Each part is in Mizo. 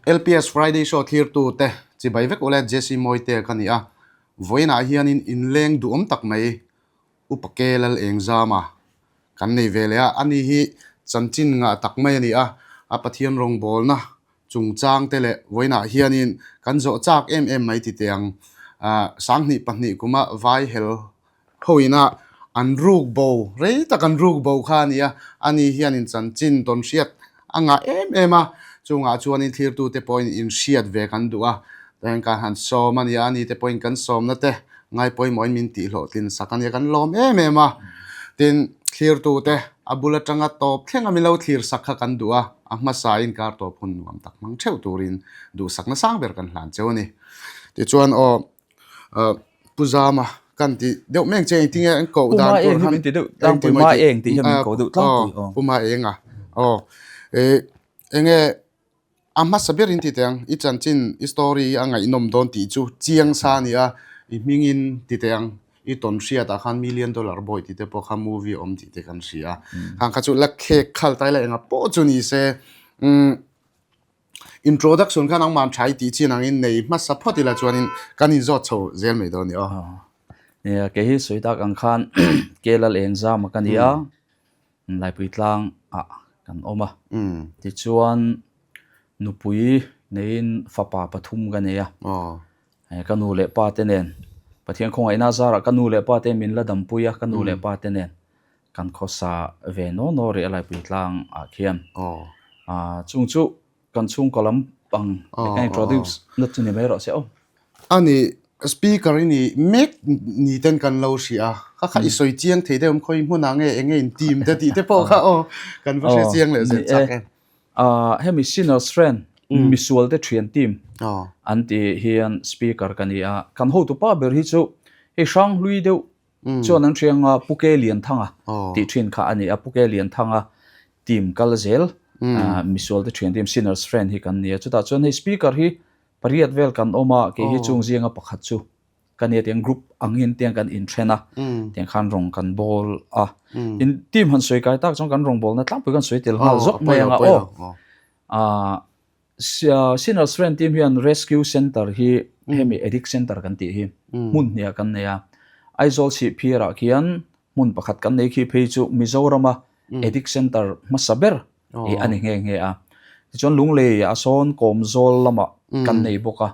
LPS Friday Show thlirtute chibai vek ule Jesse Mawite ka ni a, vawiinah hianin inleng duhawm tak mai Upa Ke Lal Engzama kan nei ve leh a, ani hi chanchin ngah tak mai a ni a, a Pathian rawngbawlna chungchang te leh vawiinah hianin kan zawh chak em em mai ti teh ang. 2002 kuma vai hel Hoina an ruk bo, rei tak an ruk bo kha a ni a, ani hianin chanchin tawn hriat a ngah em em a, chungah chuanin thlirtute pawhin inhriat ve kan duh a, tihian kan han sawm a ni a, ani te pawhin kan sawmna te ngaipawimawhin min tihhlawhtlin sak a nia, kan lawm em em a, tin thlirtute a bul atanga tawp thleng a min lo thlir sak kha kan duh a, a hmasa in kar tawp hun nuam tak hmang theuh turin duhsakna sang ber kan hlan cheu a ni. Tichuan aw. Pu Zama kan ti deuh mek che engtin nge an koh dan tur han ti deuh tlangpui ma eng tih hian min ko deuh tlangpui aw Pu Ma eng a aw eh enge a hmasa ber in ti teh ang i chanchin i story a ngaihnawm dawn tih chu chiang sa a ni a i hmingin ti teh ang i tawn hriat ah khan million dollar boy tih te pawh kha movie a awm tih te kan hria a khang kha chu la khek khal ta ila engah pawh chu ni se umm. Introduction kha nangmah tha i tih chin angin nei hmasa phawt ila chuanin kan inzawt chho zel mai dawn a ni aw. Nia, kei hi sawi tak ang khan Kelal eng zama ka ni a, Laipui tlang ah kan awm a. Tichuan nupui neiin fapa pathum ka nei a, ka nu leh pa te nen Pathian khawngaihna zarah ka nu leh pa te min la dampui a, ka nu leh pa te nen Kan khawsa ve naw naw rih a Laipui tlang ah khian. Chung chu kan chhungkaw lam pang kan introduce na chu ni mai rawh se aw. A ni, speaker i ni mek ni ten kan lo hria a, kha kha i sawi chiang thei deuh em khawi hmunah nge eng nge in team te tih te pawh kha aw kan va hre chiang leh zel chak em. Hemi Sinners Friend misual te thian team an tih hian speaker ka ni a, kan hotupa ber hi chu hei hranghlui deuh Chuan an hriang a Pu Ke Lianthanga tih thin kha a ni a, Pu Ke Lianthanga team kal zel misual te thian team Sinners Friend hi kan ni a, chutah chuan hei speaker hi pariat vel kan awm a, kei hi chung zinga pakhat chu ka nia tiang group angin tiang kan inthen a, tiang khan rawng kan bawl a, in team han sawi kai tak chuan kan rawngbawlna tlangpui kan sawi tel nghal zawk mai ang a aw. Sinners Friend team hian Rescue Centre hi hemi Addict Centre kan tih hi hmun hniah kan nei a. Aizawl Chhihphirah khian hmun pakhat kan nei khi phei chu Mizorama Addict Centre hmasa ber hi a ni nghe nghe a. Tichuan Lunglei a sawn Kawmzawl lamah kan nei bawk a.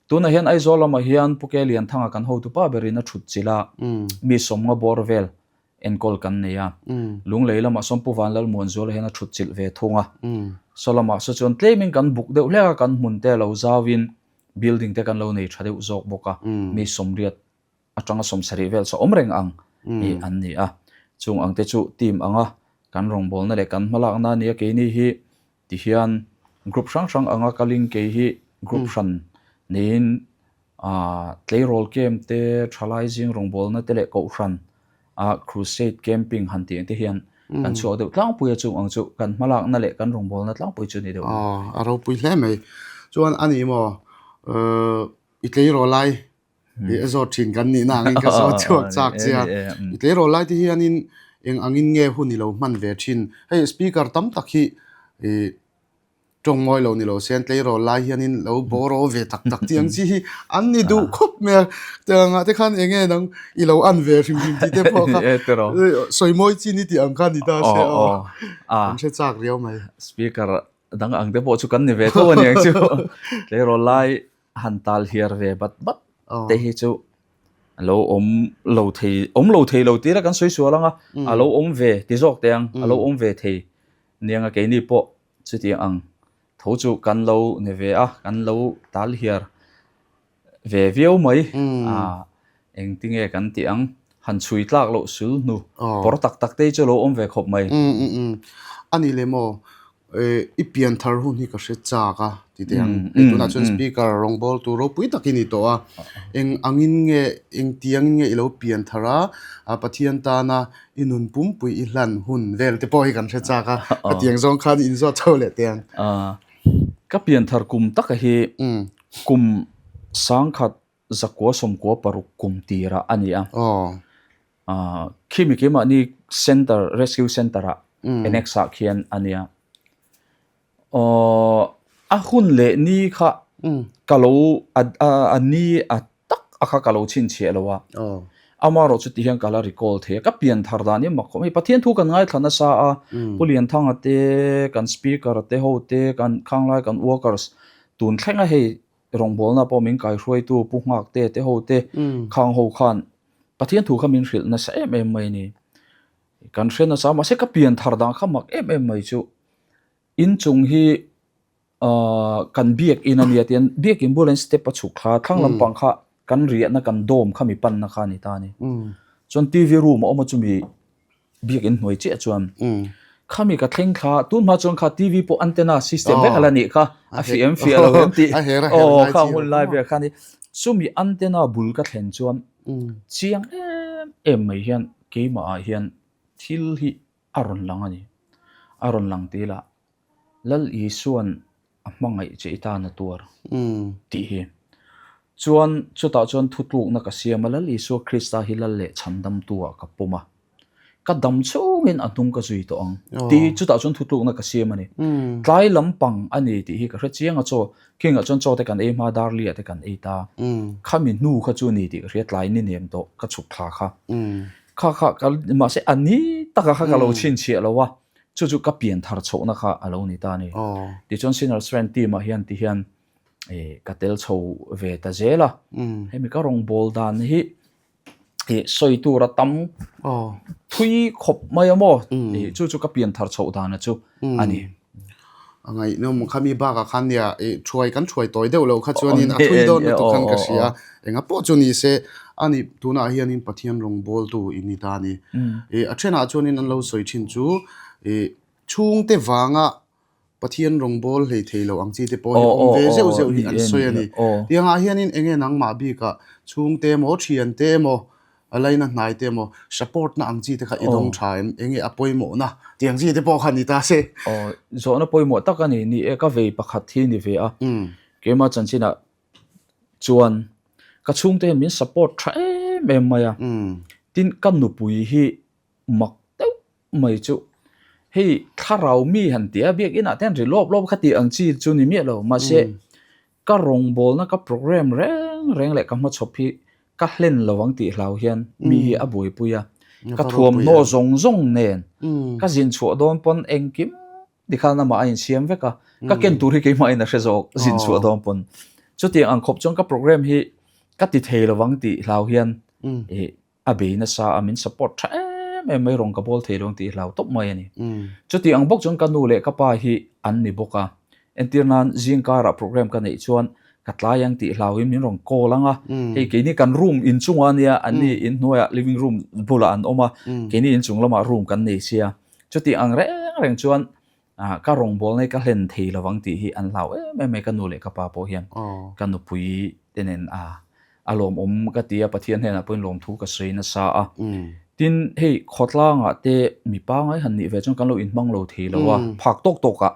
Tunah hian Aizawl lamah hian Pu Ke Lianthanga kan hotupa berin a thut chilh a, mi sawmnga bawr vel enkawl kan nei a. Lunglei lamah sawn Pu Vanlalmuanzuala hian a thut chilh ve thung a. Saw lamah saw chuan tlemin kan buk deuh hlek a, kan hmun te lo zauin building te kan lo nei tha deuh zawk bawk a. Mi sawmriat atanga sawmsarih vel saw awm reng ang hi an ni a. Chung ang te chu team anga kan rawngbawlna leh kan hmalakna a ni a, keini hi tihian group hrang hrang anga kalin kei hi group hran niin Aaa tleirawl camp te, thalai zing rawngbawlna te leh kohhran a crusade camping han tih ang te hian kan chhuak deuh tlangpui a chung ang chu kan hmalakna leh kan rawngbawlna tlangpui chu ni deuh mai. Aw a ropui hle mai. Chuan a ni maw i tleirawl lai i a zawt thin kan nihna angin ka zawt chhuak chak che a. I tleirawl lai te hianin eng angin nge hun i lo hman ve thin? Hei speaker tam tak hi i Tawng mawi lo ni lo se an tleirawl lai hianin lo bawraw ve tak tak tih ang chi hi an ni duh khawp mai a. Tiangah te khan eng nge nang i lo an ve hrim hrim tih te pawh kha sawi mawi chi ni tih ang kha ni ta se aw. Kan hre chak riau mai. Speaker dang ang te pawh chu kan ni ve tho a niang chu. Tleirawl lai han tal hiar ve bat bat te hi chu a lo awm lo thei awm lo thei lo tih ila kan sawi sual ang a, a lo awm ve ti zawk teh ang a lo awm ve thei niang a keini pawh Chutiang ang tho chu kan lo ni ve a, kan lo tal hiar ve viau mai. Aa, engtinge kan tih ang, han chhui tlak loh sul hnu pawr tak tak te hi chu a lo awm ve khawp mai. Umm umm umm, a ni leh maw, i pian thar hun hi ka hre chak a ti teh ang. Hei tunah chuan speaker rawngbâwl tur ropui tak i ni tawh a, eng angin nge, engtiangin nge i lo pian thar a, Pathian tana I nun pumpui i hlan hun vel te pawh hi kan hre chak a, khatiang zawng khan in zawt chho leh teh ang. Ka pianthar kum taka hi kum sangkhat zakua sawmkua paruk kum tirah a ni a. Khimi keimahni center, rescue center ah annex ah khian a ni a. A hun leh ni kha ka lo a ni a tak a kha ka lo chhinchhiah lo a. Amaherawh chu ti hian ka la recall thei a, ka pian thar dan hi mak khawp mai. Pathian thu kan ngaithla nasa a, Pu Lianthanga te, kan speaker te ho te, kan khanglai kan workers tun thleng a hei rawngbawlna pawh min kaihruaitu Pu Nghak te te ho te khang ho khan Pathian thu kha min hrilh nasa em em mai a ni. Kan hre nasa a, mahse ka pian thar dan kha mak em em mai chu. Inchung hi ahh kan biakin a nia tian biakin bulah hian step a chhuk thla a thlang lampang kha kan riahna kan dawm kha mi panna kha a ni ta a ni. Chuan T_V room a awm a chumi biakin hnuai chiah chuan khami ka thleng thla a tun hma chuan kha T_V pawh antenna system vek a la nih kha a fiah em fiah lo em tih aw kha hun lai vel kha a ni. Chumi antenna bul ka thlen chuan chiang em em mai hian keimah ah hian thil hi a rawn lang a ni. A rawn lang tih lah Lal Isua'n a hmangaih che i tan a tuar tih hi. Chuan chutah chuan thutlukna ka siam a, Lal Isua Krista hi Lal leh chhandamtu ah ka pawm a, ka dam chungin a hnung ka zui tawh ang tih hi chutah chuan thutlukna ka siam a ni. Tlai lampang a ni tih hi ka hre chiang a, chaw khingah chuan chaw te kan ei hma darli ah te kan ei ta, khami hnu kha chu a ni tih ka hria, tlai ni nem tawh ka chhuk thla kha. Kha kha ka mahse a ni taka kha ka lo chhinchhiah lo a, chu chu ka pian thar chhohna kha a lo ni ta a ni. Tichuan Sinners Friend team ah hian ti hian ih ka tel chho ve ta zel a, hemi ka rawngbâwl dan hi ih sawi tur a tam thui khawp mai a maw ih chu chu ka pian thar chhoh dana chu a ni. A ngaihnawm khami bakah khan nia ih thuai kan thuai tawi deuh loh kha chuanin a thui dawn lutuk khan ka hria. Enga pawh chu ni se ani tunah hianin Pathian rawngbawltu i ni ta a ni. Ih a thenah chuanin an lo sawi thin chu ih chhungte vanga Pathian rawngbâwl hlei thei lo ang chi te pawh hi awm ve zeuh zeuh hi an sawi a ni. Tiangah hianin enge nangmah bikah chhungte emaw thiante emaw A laina hnai te emaw support na ang chi te kha i dawng tha em? Enge a pawimawh na tih ang chi te pawh kha ni ta se. Aw, zawhna pawimawh tak a ni. Ni e, ka vei pakhat hi ni ve a. Keimah chanchinah chuan ka chhungte hian min support tha em em mai a. Tin, ka nupui hi mak deuh mai chu hei thlarau mi han ti a, biakinah te hian ri lawp lawp kha tih ang chi chu ni miah lo. Mahse, Ka rawngbawlna ka program reng reng leh ka hmachhawp hi ka hlen lo ang tih hlau hian mi hi a buaipui a, ka thuamhnaw zawng zawng nen ka zin chhuah dawn pawn engkim tikhan amah a insiam vek a, ka ken tur hi keimah in a hre zawk zin chhuah dawn pawn. Chutiang ang khawp chuan ka program hi ka ti thei lo ang tih hlau hian ih A bei nasa a, min support tha em em mai, rawn ka bawl thei lo ang tih i hlau tawp mai a ni. Chuti ang bawk chuan ka nu leh ka pa hi an ni bawk a, entir nan zing karah program ka neih chuan ka tlai ang tih hlauin min rawn call ang a, hei keini kan room inchungah a nia, an ni inhnuaiah living room bulah an awm a, keini inchung lamah room kan nei sia, chuti ang reng reng chuan ka rawngbawlna hi ka hlen thei lo ang tih hi an hlau em em mai ka nu leh ka pa pawh hian ka nupui te nen a a lawmawm ka ti a Pathian hnenah pawhin lawmthu ka sawi nasa a tin hei khawtlangah te mi pangai han nih ve chuan kan lo inhmang lo thei lo a phak tawk tawk ah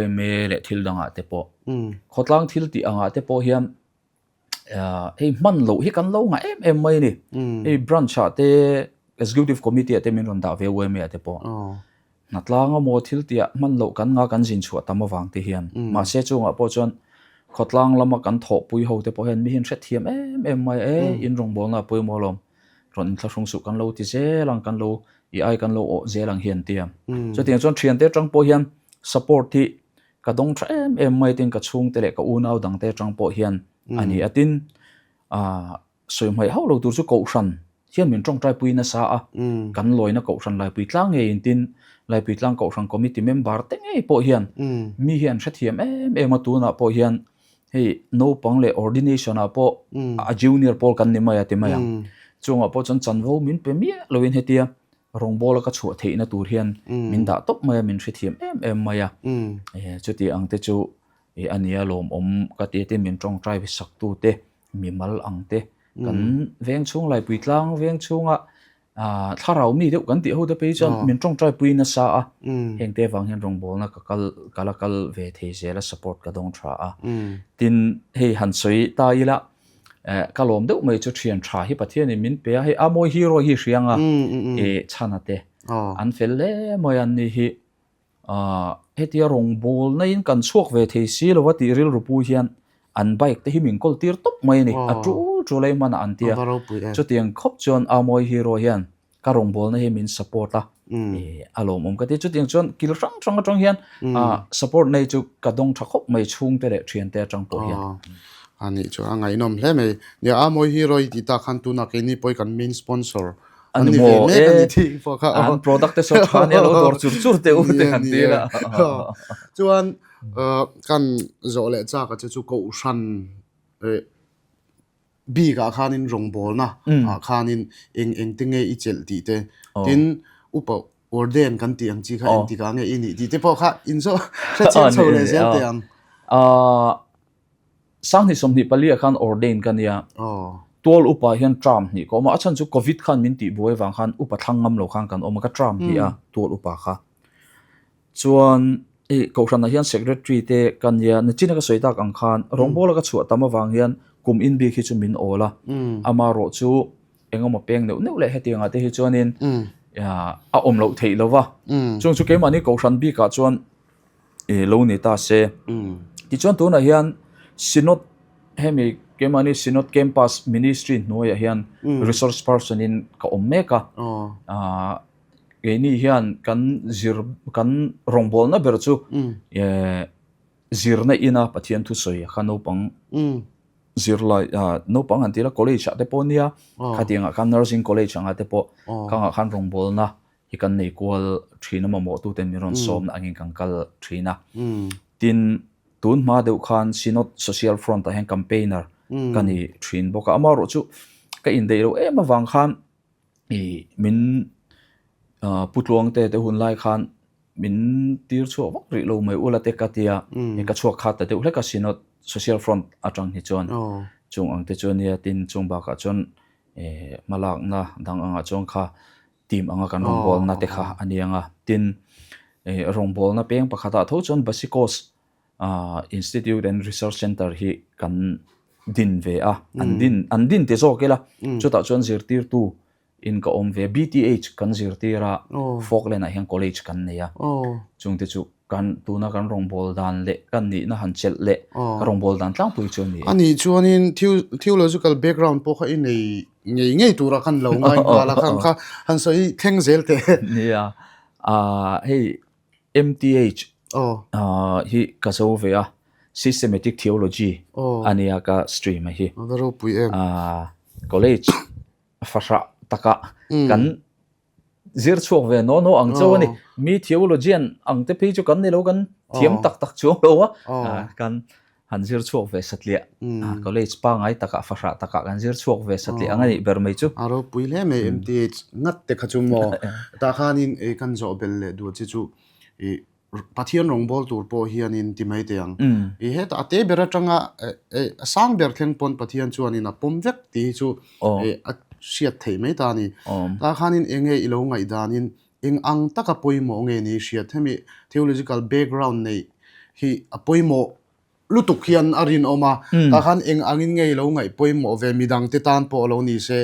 yma leh thil dangah te pawh khawtlang thil tih angah te pawh hian hei hman loh hi kan lo ngah em em mai a ni. Hei branch ah te executive committee ah te min rawn dah ve UMA ah te pawh hnatlang emaw thil tih ah hman loh kan nga kan zin chhuah tam avang te hian mahse chungah pawh chuan khawtlang lama kan thawhpui ho te pawh hian mi hian hrethiam em em mai a e in rawngbawlna a pawimawh alawm rawn inthlahrung suh kan lo ti zel ang kan lo i ai kan lo awh zel ang hi an ti a. Chutiang chuan thiante atang pawh hian support hi Ka dawng tha em em mai tin ka chhungte leh ka unau dangte atang pawh hian a ni a tin ah sawi hmaih hauh lo tur chu kohhran hian min tawngtai pui nasa a kan lawina kohhran Laipui tlang ngeiin tin Laipui tlang kohhran committee member te ngei pawh hian mi hi an hrethiam em em a tunah pawh hian hei naupang leh ordination ah pawh a junior pawl kan ni mai a ti mai ang chungah pawh chuan chanvo min pe miah loin hetia Rawngbawla ka chhuah theihna tur hian min dah tawp mai a, min hrethiam em em mai a. Chuti ang te chu a nia lawmawm ka ti a tin min tawngtai sak tu te, mi mal ang te, kan veng chhung Laipui tlang veng chhunga thlarau mi deuh kan tih ho te phei chuan min tawngtai pui nasa a. Heng te vang hian rawngbawlna ka kal ka la kal ve thei zel a, support ka dawng tha a. Tin hei han sawi ta ila. Eh, ka lawm deuh mai chu thian tha hi Pathianin min pe a, hei a mawi hero hi hriang a, eh chhana te an fel hle mai an ni hi. Hetia rawngbawlna in kan chhuak ve thei si lo a tih rilru pu hian an bike te hi min kawl tir tawp mai a ni. A tul tul a i hmanah an ti a. Chutiang khawp chuan Amoy Hero hian ka rawngbawlna hi min support a, a lawmawm ka ti. Chutiang chuan kil hrang hrang atang hian support nei chu ka dawng tha khawp mai chhungte leh thiante atang pawh hian. A nih chuan a ngaihnawm hle mai. Nia Amoy Hero i tih tak khan tunah keini pawh hi kan main sponsor An ni maw e, an product te saw tha nia lo dawr chur chur teh u te han ti la. Chuan kan zawh leh chak a che chu Kohhran bik ah khanin rawngbawlna ah khanin eng eng te nge i chelh tih te tin upa Warden kan tih ang chi kha engtik ah nge i nih tih te pawh kha in zawh hrechiang chho leh zel teh ang. Sanghnih 24 ah khan ordain ka nia. Tual upa hian term hnih ka awm a, a chhan chu covid khan min tih buai vang khan upa thlang ngam lo khan kan awm a, ka term hnih a tual upa kha. Chuan hei kohhranah hian secretary te ka nia, nachina ka sawi tak ang khan rawngbawla ka chhuah tam avang hian kum in bik hi chu min awl a, amaherawh chu engemaw peng neuh neuh leh hetiangah te hi chuanin a awm loh theih lo va. Chung chu keimahni kohhran bikah chuan ih lo ni ta se. Tichuan tunah hian Synod hemi keimahni Synod Campus Ministry hnuaiah hian resource person in ka awm mek a. Aaa keini hian kan zir kan rawngbawlna ber chu eh zirna ina Pathian thusawi kha naupang zirlai ah naupang han tih la college ah te pawh nia khatiangah khan nursing college angah te pawh khangah khan rawngbawlna hi kan nei kual thin a mamawh tuten min rawn sawmna angin kan kal thin a. Tin, tun hma deuh khan Synod Social Front ah hian campaigner ka ni thin bawk a. Amaherawh chu ka indaih loh em avang khan ih min Pu Tluangte te hun lai khan min tir chhuak vak rih lo mai ula te ka tia ka chhuak khat ta deuh hlek a Synod Social Front atang hi chuan chung ang te chu a nia. Tin, chung bakah chuan hmalakna dang angah chuan kha team anga kan rawngbawlna te kha a ni ang a. Tin, eh rawngbawlna peng pakhatah tho chuan Basicos ah Institute and Research Centre hi kan din ve a, an din an din ti zawk ila, chutah chuan zirtirtu in ka awm ve a, BTH kan zirtir a, Falkland ah hian college kan nei a, chungte chu Kan tuna kan rawngbâwl dan leh kan nihna han chelh leh ka rawngbâwl dan tlangpui chu a ni e. A nih chuanin theological background pawh kha i nei ngei ngei tura khan lo ngai nghal a, khan kha han sawi thleng zel teh. Nia, hei MTH hi ka zo ve a, Systematic Theology a nia ka stream a hi. A va ropui em. College fahrah takah kan Zir chhuak ve naw naw ang chauh a ni. Mi theologian ang te phei chu kan ni lo, kan thiam tak tak chuang lo a, kan han zir chhuak ve satliah. College pangai takah, fahrah takah kan zir chhuak ve satliah ang a nih ber mai chu. A ropui hle mai MTH ngat te kha chu maw. Tah khanin kan zawh belh leh duh che chu ih Pathian rawngbâwl tûr pawh hianin ti mai teh ang. I hetah a tê ber aṭanga a sâng ber thleng pawn Pathian chuanin a pawm vek tih hi chu a hriat theih mai ta a ni. Tah khanin eng nge i lo ngaihdanin eng ang taka pawimawh nge ni hriat hemi theological background neih hi a pawimawh lutuk hian a rinawm a, tah khan eng angin nge i lo ngaih pawimawh ve midangte tan pawh lo ni se,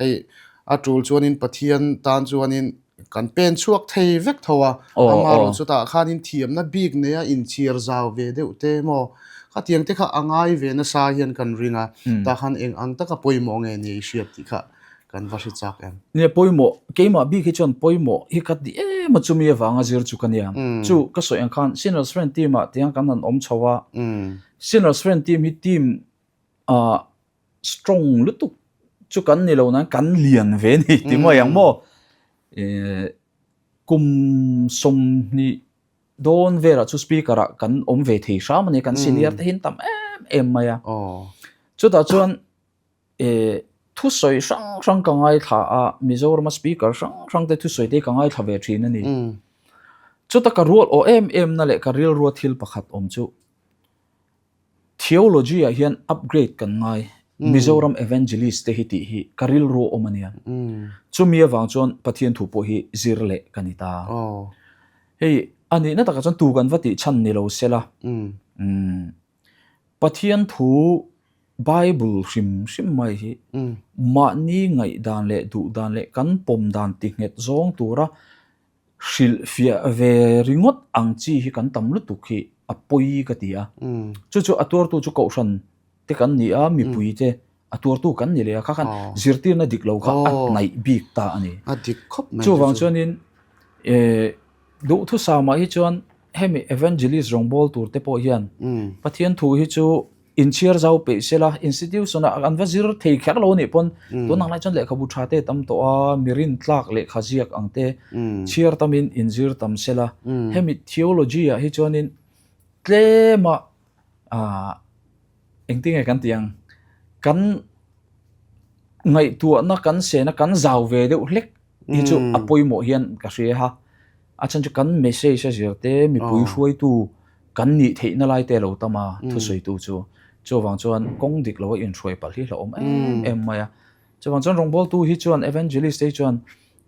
hei a tul chuanin Pathian tan chuanin kan pen chhuak thei vek tho a, amaherawh chu tah khanin thiamna bik neia inchhiar zau ve deuh te maw khatiang te kha a ngai ve nasa hian kan ring a, tah khan eng ang taka pawimawh nge ni i hriat tih kha Kan va hre chak em? Nia pawimawh, keimah bik hi chuan pawimawh hi ka ti em a chumi avanga zir chu ka nia. Chu ka sawi ang khan Sinners Friend team ah tiang kan han awm chho a, Sinners Friend team hi team ah strong lutuk chu kan ni lo nain kan lian ve ni ti mai ang maw. Kum 20 dawn velah chu speaker ah kan awm ve thei hram a ni, kan senior te hi an tam em em mai a. Chutah chuan Eh, thusawi hrang hrang ka ngaithla a, Mizorama speaker hrang hrang te thusawi te hi ka ngaithla ve thin a ni. Chuta ka rual aw em em na leh ka rilrua thil pakhat awm chu theology ah hian upgrade kan ngai, Mizoram evangelist te hi tih hi ka rilru awm a nia. Chumi avang chuan Pathian thu pawh hi zir leh ka ni ta. Hei, a nihna takah chuan tu kan va tih chhan ni lo sela. Pathian thu Bible hrim hrim mai hi mahni ngaihdan leh duhdan leh kan pawm dan ti nghet zawng tura Hrilhfiah ve ringawt ang chi hi kan tam lutuk hi a pawi ka ti a. Chu chu a tuartu chu kohhran te kan ni a, mipui te a tuartu kan ni leh a, kha khan zirtirna dik lo kha a hnaih bik ta a ni. Chuvang chuanin duhthusam-ah hi chuan hemi evangelist rawngbâwl tur te pawh hian Pathian thu hi chu Inchhiar zau peih sela, institution-ah an va zir thei kher lo anih pawn tun ang lai chuan lehkhabu tha te tam tawh a, mi rintlak lehkha ziak ang te chhiar tamin inzir tam sela. Hemi theology-ah hi chuanin tlema ah engtinge kan tih ang, kan ngaihtuahna kan sena kan zau ve deuh hlek hi chu a pawimawh hian ka hria a. A chhan chu kan message a zir te, mipui hruaitu kan nih theihna lai te a lo tam a, thusawitu chu. Chuvang chuan kawng dik lo a inhruai palh hi hlauhawm em em mai a. Chuvang chuan rawngbawltu hi chuan evangelist te hi chuan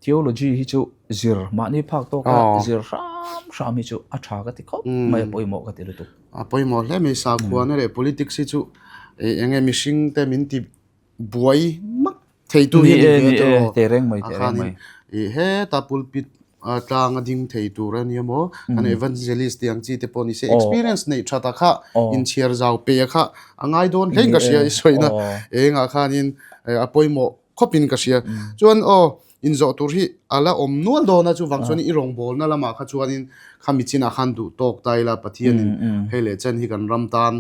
theology hi chu zir mahni phak tawka zir hram hram hi chu a tha ka ti khawp mai a, pawimawh ka ti lutuk. A pawimawh hle mai, sakhuana leh politics hi chu eng nge mihring te min ti buai mak theitu hi a ni ve tawh teh reng mai teh reng mai i heta pulpit tlang a ding thei tur a nia maw kan evangelist te ang chi te pawh ni se experience neih that a kha inchhiar zau pe a kha a ngai dawn hle in ka hria i sawina engah khanin a pawimawh khawp in ka hria chuan aw inzawh tur hi a la awm nual dawn a chuvang chuan i rawngbawlna lamah kha chuanin khami chinah khan duh tawk ta ila Pathianin hei leh chen hi kan ram tan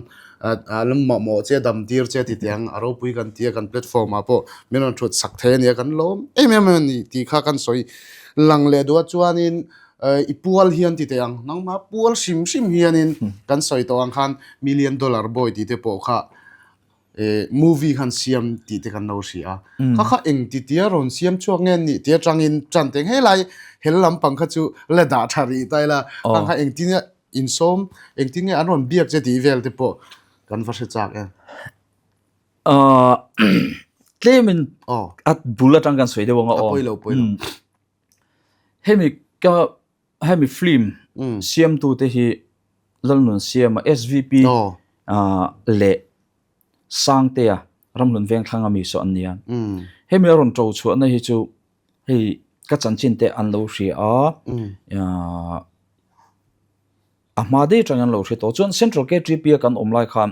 a lam mamawh che dam tir che ti teh ang a ropui kan tia kan platform ah pawh min rawn thut sak thei a nia kan lawm em em a ni tih kha kan sawi lang leh duh a chuanin i pual hian ti teh ang nangmah pual hrim hrim hianin kan sawi tawh ang khan million dollar boy tih te pawh kha movie khan siam tih te kan lo hria a kha kha eng ti tia rawn siam chhuak nge nih tia tangin tan teng helai hel lampang kha chu la dah tha rih ta ila khang kha engtin nge insawm engtin nge an rawn biak che tih vel te pawh kan va hre chak em. Tlemin a bul atang kan sawi deuh ang a aw. A pawi lo pawi lo. Hemi ka Hemi film siamtute hi Lalnunsiama, SVP, leh Sangtea, Ramhlun Vengthlang ami saw an nia. Hemi a rawn to chhuahna hi chu hei ka chanchin te an lo hria a, a hma daih atangin an lo hre tawh. Chuan Central KTP a kan awm lai khan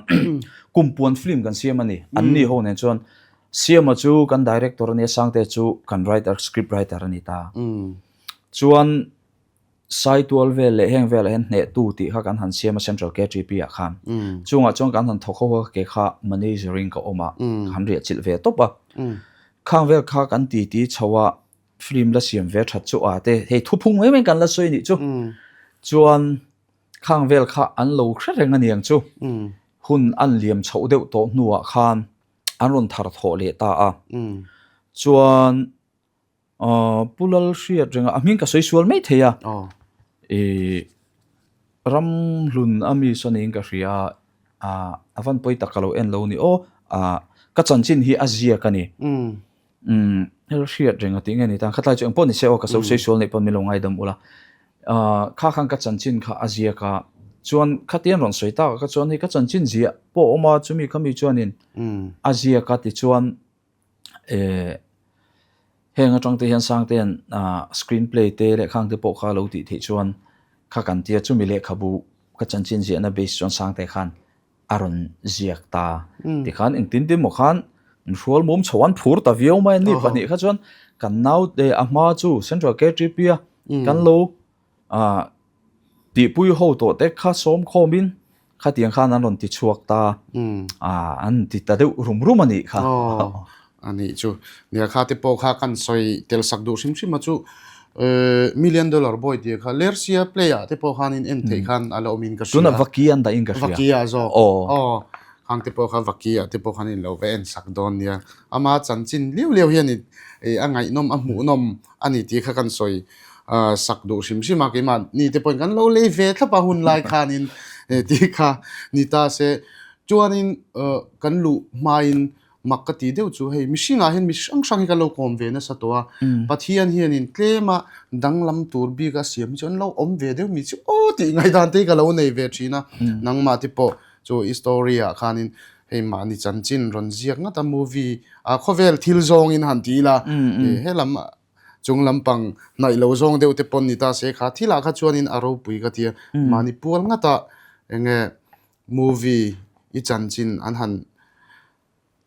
kumpuan film kan siam a ni. Anni ho nen chuan Siama chu kan director a nia, Sangtea chu kan writer, script writer a ni ta. Chuan Saitual vel leh heng velah hian hnehtu tih kha kan han siam a Central KTP ah khan. Chungah chuan kan han thawk ho a ke kha manager in ka awm a, ka han riah chilh ve tawp a. Khang vel kha kan ti ti chho a, film la siam ve that chu a te, hei thuphung mai mai kan la sawi nih chu. Chuan khang vel kha an lo hre reng a niang chu. Hun an liam chhoh deuh tawh hnuah khan an rawn thar thawh leh ta a. Chuan Pu Lal hriat reng a, a hming ka sawi sual mai thei a. Ih Ramhlun a mi saw niin ka hria a, a van pawi tak ka lo en lo ni aw, ka chanchin hi a ziak a ni. Umm hel hriat reng a tih nge ni ta, khatlai chu engpawh ni se aw ka sawi sawi sual neih pawn min lo ngaidam ula. Kha khan ka chanchin kha a ziak a, chuan khatiang rawn sawi tak ah kha chuan hei ka chanchin ziah pawh a awm a, chumi khami chuanin a ziak a tichuan Heng atang te hian Sangtean screen play te leh khang te pawh kha lo tih theih chuan kha kan tia chumi lehkhabu ka chanchin ziahna base chuan Sangte khan a rawn ziak ta. Tikhan engtin tin maw khan hrual mum chho an phur ta viau mai a ni pahnih kha chuan kan naute a hma chu Central KTP a kan lo Tihpui ho tawh te kha sawm khawmin khatiang khan an rawn ti chhuak ta a, an ti ta deuh rum rum a nih kha. Aw, a nih chu. Nia kha te pawh kha kan sawi tel sak duh hrim hrim a chu million dollar boy tih kha Lersia play ah te pawh khanin en theih khan a la awmin ka hria. Tunah Vaki an dahin ka hria. Vaki ah zawk. Aw. Aw, khang te pawh kha Vaki ah te pawh khanin lo va en sak dawn nia. Ama chanchin liau liau hian a ngaihnawm a hmuhnawm a ni tih kha kan sawi sak duh hrim hrim a, keimah ni te pawhin kan lo lei ve thlap a hun lai khanin tih kha ni ta se. Chuanin kan luh hmain mak ka ti deuh chu hei mihringah hian mi hrang hrang hi kan lo kawm ve nasa tawh a, Pathian hianin tlema danglam tur bik a siam hi chu an lo awm ve deuh mi chu aw tih ngaihdan te hi ka lo nei ve thin a, nangmah te pawh chu i story ah khanin hei mahni chanchin rawn ziak ngat a movie ah khawvel thil zawngin han ti ila helam. Chung lampang hnaih lo zawng deuh te pawn ni ta se kha thilah kha chuanin a ropui ka ti a, mahni pual ngata enge movie i chanchin an han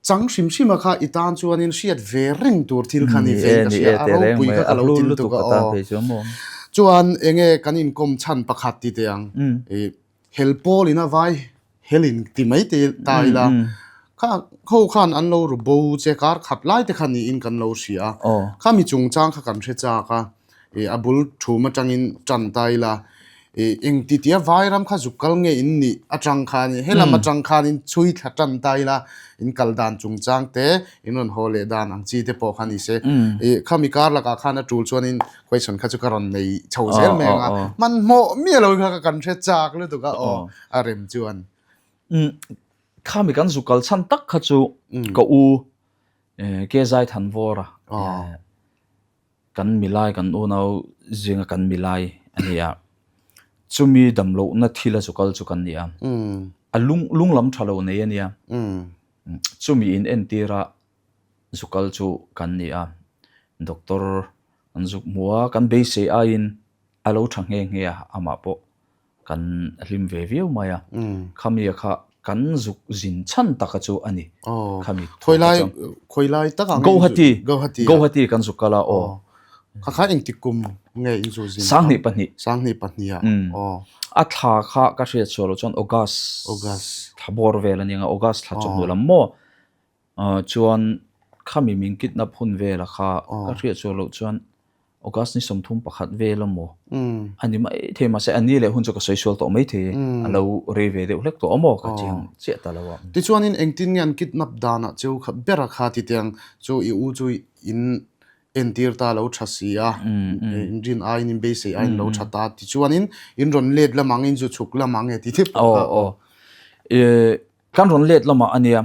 chang hrim hrim a kha i tan chuanin hriat ve reng tur thil kha ni ve in ka hria a, ropui kha ka lo ti lutuk a aw. Chuan enge kan inkawm chhan pakhat ti teh ang i hel pawl in a vai hel in ti mai te ta ila kha ho khan an lo ru bo che kar khat lai te kha niin kan lo hria a, khami chungchang kha kan hre chak a. Ih a bul thum atangin tan ta ila ih eng ti tia vairam kha zuk kal nge in nih atang khanin helam atang khanin chhui thla tan ta ila in kal dan chungchang te in rawn haw leh dan ang chi te pawh kha ni se ih khami kar lakah khan a tul chuanin question kha chu ka rawn nei chho zel mai ang a hmanhmawh miah lo kha kan hre chak lutuk a aw a rem chuan. Khami kan zuk kal chhan tak kha chu ka u ke zai than vawr a. Kan milai kan unau zinga kan milai a ni a, chumi damlohna thil a chukal chu kan ni a, a lung lung lam tha lo nei a nia, chumi in entir a zukal chu kan ni a, doctor an zuk hmu a, kan beisei aiin a lo tha nghe nghe a, amah pawh Kan hlim ve viau mai a, khami kha kan zuk zin chhan taka chu a ni. Khami Khawilai khawilai tak ang Guwahati Guwahati Guwahati kan zuk kal a aw. Kha kha engtik kum nge in zu zin? 2002. 2002 ah. Aw. A thla kha ka hriat chhuah loh chuan August August thla bawr vel a nia August thla chawhnu lam maw. Chuan khami min kidnap hun vela kha ka hriat chhuah loh chuan August ni 31 vel a maw a ni mai thei mahse a ni leh hun chu ka sawi sual tawh mai thei a lo rei ve deuh hlek tawh a maw ka chiang chiah ta lo a. Tichuanin engtin nge an kidnap danah cheu kha bera kha ti tiang chu i u chu in entir ta lo tha si a, in rin aiin in beisei aiin lo tha ta tichuanin in rawn let lamang in zu chhuk lamang e ti thip kha. Aw aw Kan rawn let lamah a nia,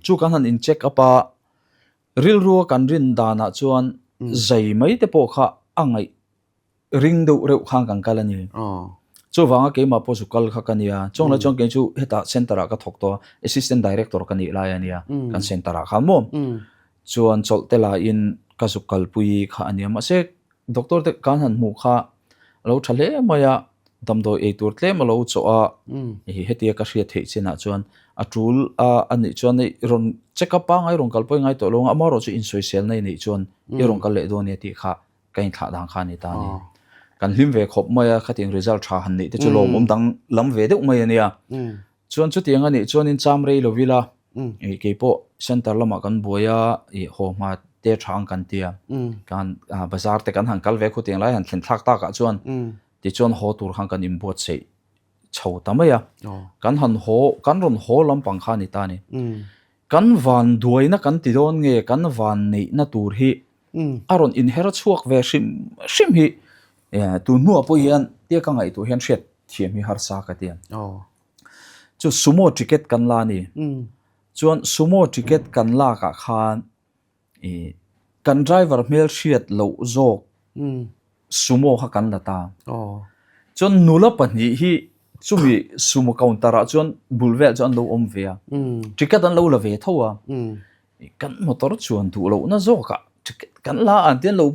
chu kan han in check up a, rilrua kan rin danah chuan zai mai te pawh kha a ngaih ring deuh reuh khan kan kal a ni. Chuvanga keimah pawh zu kal kha ka nia, chuang lai chuan kei chu hetah center ah ka thawk tawh a, assistant director ka nih lai a nia, kan center ah khan maw. Chuan chawlh te lahin ka zuk kalpui kha a nia, mahse Doctor te kan han hmuh kha a lo tha hle mai a, damdawi ei tur tlem a lo chawh a, hetia ka hriat theih chinah chuan a tul a a nih chuan hei rawn check up pangngai rawn kalpawh i ngai tawh lo ang, amaherawh chu insawiselna i neih chuan i rawn kal leh dawn nia tih kha ka inthlah dan kha a ni ta a ni. Kan hlim ve khawp mai a, khatiang result tha han neih te chu lawmawm dang lam ve deuh mai a nia. Chuan chutiang a nih chuanin cham rei lo ila, ih keipawh center lamah kan buai a, ih haw hma te tha ang kan ti a, kan bazar te kan han kal ve khutiang lai han thlen thlak takah chuan tichuan haw tur khan kan inbuatsaih chho ta mai a, kan han haw kan rawn haw lampang kha a ni ta a ni. Kan van duaina kan ti dawn nge kan van neihna tur hi a rawn inher chhuak ve hrim hrim hi tun hnuah pawh hian tia ka ngaihtuah hian hriat thiam hi harsa ka ti a. Chu sumo ticket kan la a ni. Chuan sumo ticket kan lakah khan ih kan driver hmel hriat loh zawk sumo kha kan la ta. Chuan nula pahnih hi chumi sumo counter ah chuan bul velah chuan an lo awm ve a. Ticket an lo la ve tho a. Kan motor chuan duh lohna zawkah ticket kan la an ti an lo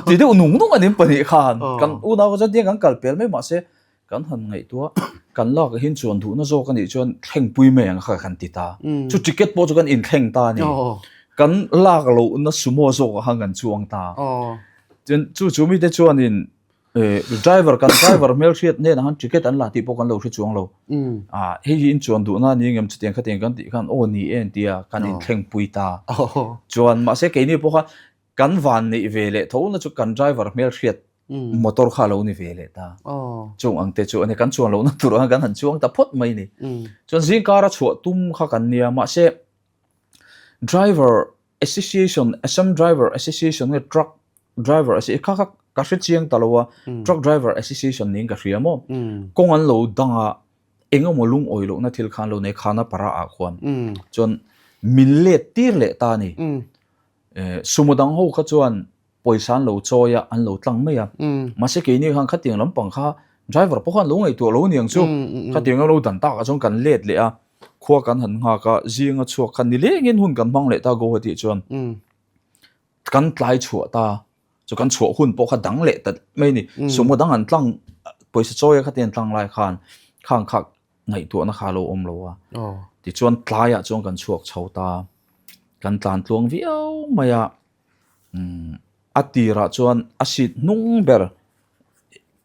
ti deuh nung nung a ni pahnih khan. Kan unau kha chuan tiang kan kal pel mai mahse Kan han ngaihtuah, kan lak ah hian chuan duhna zawk a nih chuan thlengpui mai ang kha kan ti ta. Chu ticket pawh chu kan inthleng ta a ni. Kan lak lohna sumo zawk ah khan kan chuang ta. Chuan chu chu mite chuanin driver kan driver hmelhriat hnenah khan ticket an la tih pawh kan lo hre chuang lo. Hei hi in chuan duhna a ni ngem chutiang khatiang kan tih khan aw ni e an ti a, kan inthlengpui ta. Chuan mahse keini pawh kha kan van neih ve leh tho na chu kan driver hmelhriat motor kha a lo ni ve leh ta. Chung ang te chu a ni, kan chuan lohna tur ang kan han chuang ta phawt mai a ni. Chuan zingkara chhuah tum kha kan nia, mahse driver association, Assam driver association nge truck driver association kha kha ka hre chiang ta lo a, truck driver association niin ka hria maw. Kawng an lo dang a, eng emaw lungawi lohna thil kha an lo nei khana para ah khuan chuan min let tir leh ta a ni. Sumo dang ho kha chuan pawisa an lo chawi a, an lo tlang mai a. Mahse keini khan khatiang lampang kha driver pawh khan lo ngaihtuah lo aniang chu. Khatiang a lo dan takah chuan kan let leh a, khua kan han nghak a, zinga chhuak khan nilengin hun kan hmang leh ta Guwahati chuan kan tlai chhuah ta. Chu kan chhuah hun pawh kha dang leh ta mai a ni. Sumo dang an tlang pawisa chawi a khati an tlang lai khan khang kha ngaihtuahna kha a lo awm lo a. Tichuan tlaiah chuan kan chhuak chho ta. Kan tlan tluang viau mai a. A tirah chuan a seat hnung ber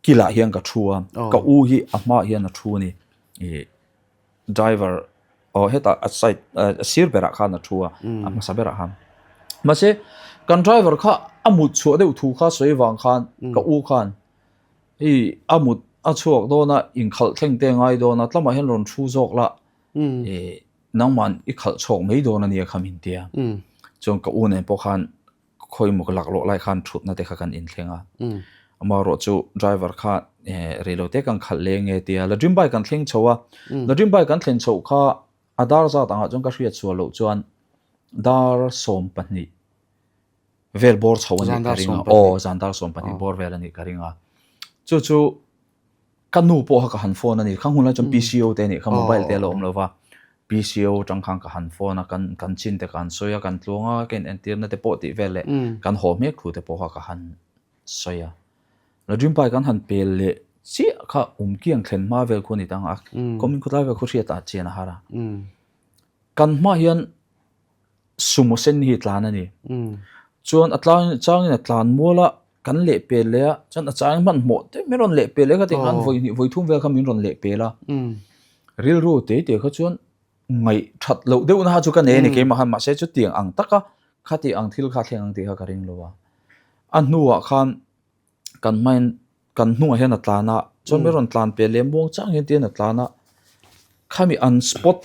kilah hian ka thu a. Ka u hi a hmaah hian a thu a ni. Ih driver aw hetah a side a sir berah khan a thu a a hmasa berah khan. Mahse kan driver kha a mut chhuah deuh thu kha sawi vang khan ka u khan hei a mut a chhuak dawn a inkhalh thleng te a ngai dawn a tlamah hian rawn thu zawk la ih nangmah i khalh chhuak mai dawn a nia kha min tia. Chuan ka u nen pawh khan khawi maw ka laklawh lai khan thutna te kha kan inthleng a. Amaherawh chu driver kha rei lo te kan khalh leng nge tia la dream bike kan thleng chho a. La dream bike kan thlen chhoh kha a dar zat angah chuan ka hriat sual loh chuan dar 12 vel bawr chho a nih ka ring a. Aw zan dar 12 bawr vel a nih ka ring a. Chu chu Ka nu pawh kha ka han phone a ni. Khang hun lai chuan PCO te a nih kha, mobile te a lo awm lo va. PCO atang khan ka han phone a, kan kan chin te ka han sawi a, kan tluang a, ka inentirna te pawh tih vel leh kan haw hmek thu te pawh kha ka han sawi a. Ladrimpai kan han pel leh chiah kha Umkiang thlen hma vel khu a ni ta ang a, kawmin khawtlai vel khu hriat ah chian a har a. Kan hma hian Sumo sen hi tlan a ni. Chuan a tlang changin a tlan mual a, kan lehpel leh a, chuan a chang hmanhmawh te min rawn lehpel leh kha tih khan vawi hnih vawi thum vel kha min rawn lehpel a. Rilru te te kha chuan ngaih that loh deuh na kha chu ka nei a ni keimah khan mahse chutiang ang taka khati ang thil kha thleng ang tih kha ka ring lo a. A hnuah khan kan hmain kan hnungah hian a tlan a, chuan min rawn tlan pel leh muang chang hian tiin a tlan a, khami an spot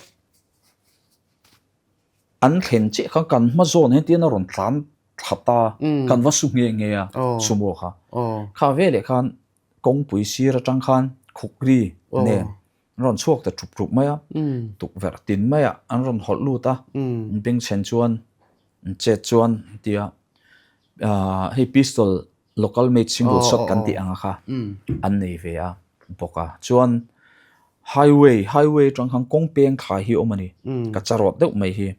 An thlen chiah khan kan hma zawn hian tiin a rawn tlan thla ta, kan va su nghe nghe a, sumo kha. Kha veleh khan kawngpui sir atang khan khukri nen an rawn chhuak ta thup thup mai a, tukverh tin maiah an rawn hawlh lut a, an bengchhen chuan an chet chuan an ti a, hei pistol local made single shot kan tih anga kha an nei ve a bawk a chuan highway highway atang khan kawng peng thlai hi a awm a ni ka charawt deuh mai hi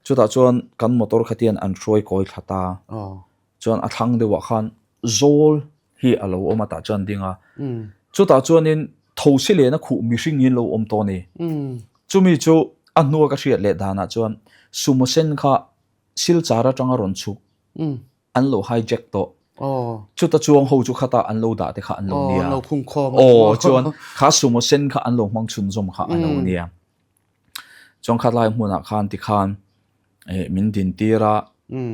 chutah chuan kan motor kha tian an hruai kawi thla ta chuan a thlang deuhah khan zawl hi a lo awm a tah chuan ding a chutah chuanin thosi lena khuh mihring hi an lo awm tawh a ni chumi chu a hnua ka hriat leh danah chuan sumo sen kha silchar atanga rawn chhuk an lo hijack tawh. Chuta chuang ho chu khata an lo dah te kha an lo nia. An lo khung khawm. Aw chuan kha sumo sen kha an lo hmang chhunzawm kha a lo nia. Chuan khat lai hmunah khan tikhan min din tir a,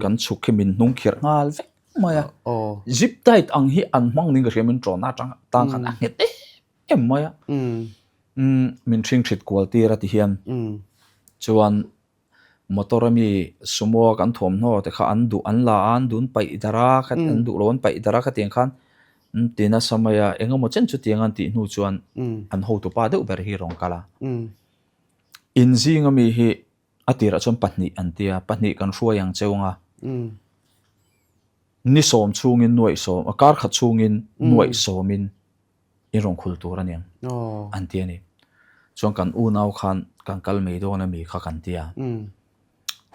kan chhuk khi min hnung khirh nghal vek mai a. Zip tight ang hi an hmang ning ka hria min ṭawn atang tan khan a nghet em em mai a. Min ṭhing ṭhit kual tir a ti hian. Chuan Motor a mi sumo a kan thuamhnaw te kha an duh an la a, an dun paih darh a, kha an duh lo an paih darh a khatiang khan an ti nasa mai a, eng emaw chen chutiang an tih hnu chuan an hotupa deuh ber hi rawn kal a. Inzing ami hi a tirah chuan pahnih an ti a, pahnih kan hruai ang cheu ang a, ni sawm chhungin nuaih sawm, kar khat chhungin nuaih sawmin I rawn khul tur a niang an ti a ni. Chuan kan unau khan kan kal mai dawn a mi kha kan ti a.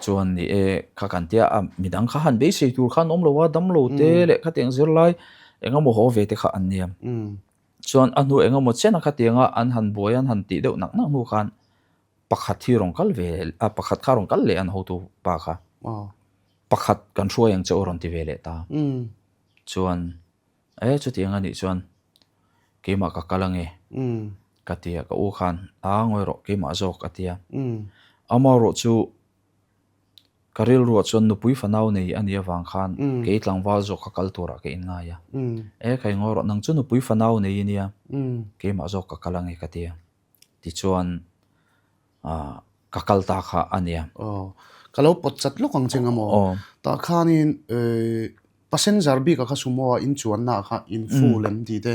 Chuan ni e kha kan ti a, midang kha han beisei tur khan awm lo a, damlo te leh khatiang zirlai engemaw haw ve te kha an nia. Chuan a hnu engemaw chen a khatianga an han buai an han tih deuh nak nak hnu khan pakhat hi rawn kal ve a, pakhat kha rawn kal leh an hotu pa kha. Pakhat kan hruai ang che u rawn ti ve leh ta. Chuan E chutiang a nih chuan keimah ka kal ange ka ti a, ka u khan a ngawi rawh keimah zawk a ti a. Amaherawh chu ka rilruah chuan nupui fanau nei a nih avang khan kei tlangval zawk kha kal turah ka inngai a. E ka ingawi rawh nang chu nupui fanau nei i nia keimah zawk ka kal ange ka ti a. Tichuan ka kal ta kha a nia. Aw, ka lo pawt chat lawk ang che nga maw? Aw. Tah khanin passenger bik ah kha sumo ah in chuanna ah kha in full em tih te,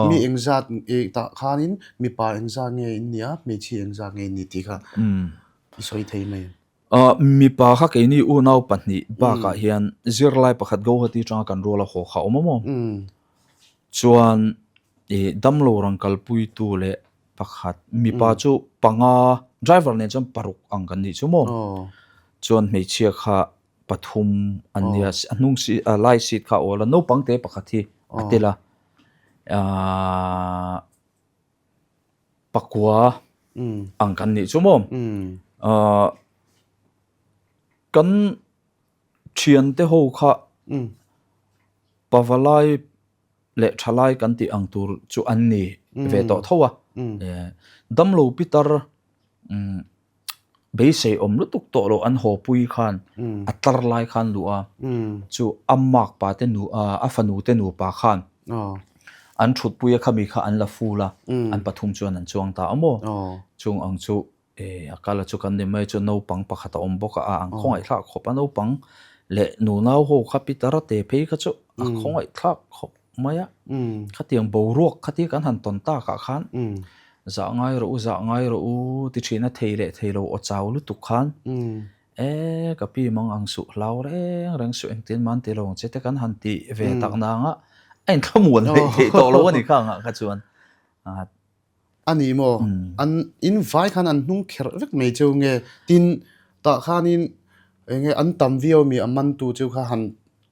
mi engzat tah khanin mipa engzat nge in nia, hmeichhia engzat nge in ni tih kha i sawi thei mai em? Mipa kha keini unau pahnih bakah hian zirlai pakhat Guwahati atanga kan rual a haw kha a awm a maw? Chuan damlo rawn kalpuitu leh Pakhat, mipa chu panga, driver nen chuan paruk ang kan nih chu maw? Chuan hmeichhia kha pathum an nia a hnung seat a lai seat kha a awl a naupang te pakhat hi a tel a ahh pakua ang kan nih chu maw ahh kan thiante ho kha pavalai leh thalai kan tih ang tur chu an ni ve tawh tho a damlo pitar beisei awm lutuk tawh loh an haw pui khan a tlar lai khan luh a chu a mark pa te nu a fanu te nupa khan an thut pui a khami kha an la full a an pathum chuan an chuang ta a maw chung ang chu a kal a chu kan ni mai chu naupang pakhat a awm bawk a an khawngaih thlak khawp a naupang leh nunau ho kha pitar te phei kha chu a khawngaih thlak khawp mai a khatiang boruak khatia kan han tawn takah khan zah ngai rawh u zah ngai rawh u ti thin a thei leh thei lo aw chau lutuk khan e ka pi mang ang suh hlau reng reng suh engtin man ti lo ang che te kan han tih ve tak nang a a inthlamuan theih theih tawh lo a ni kha angah kha chuan A ni maw? An in vai khan an hnung kherh vek mai cheu nge? Tin, tah khanin eng nge an tam viau mi a mantu cheu kha han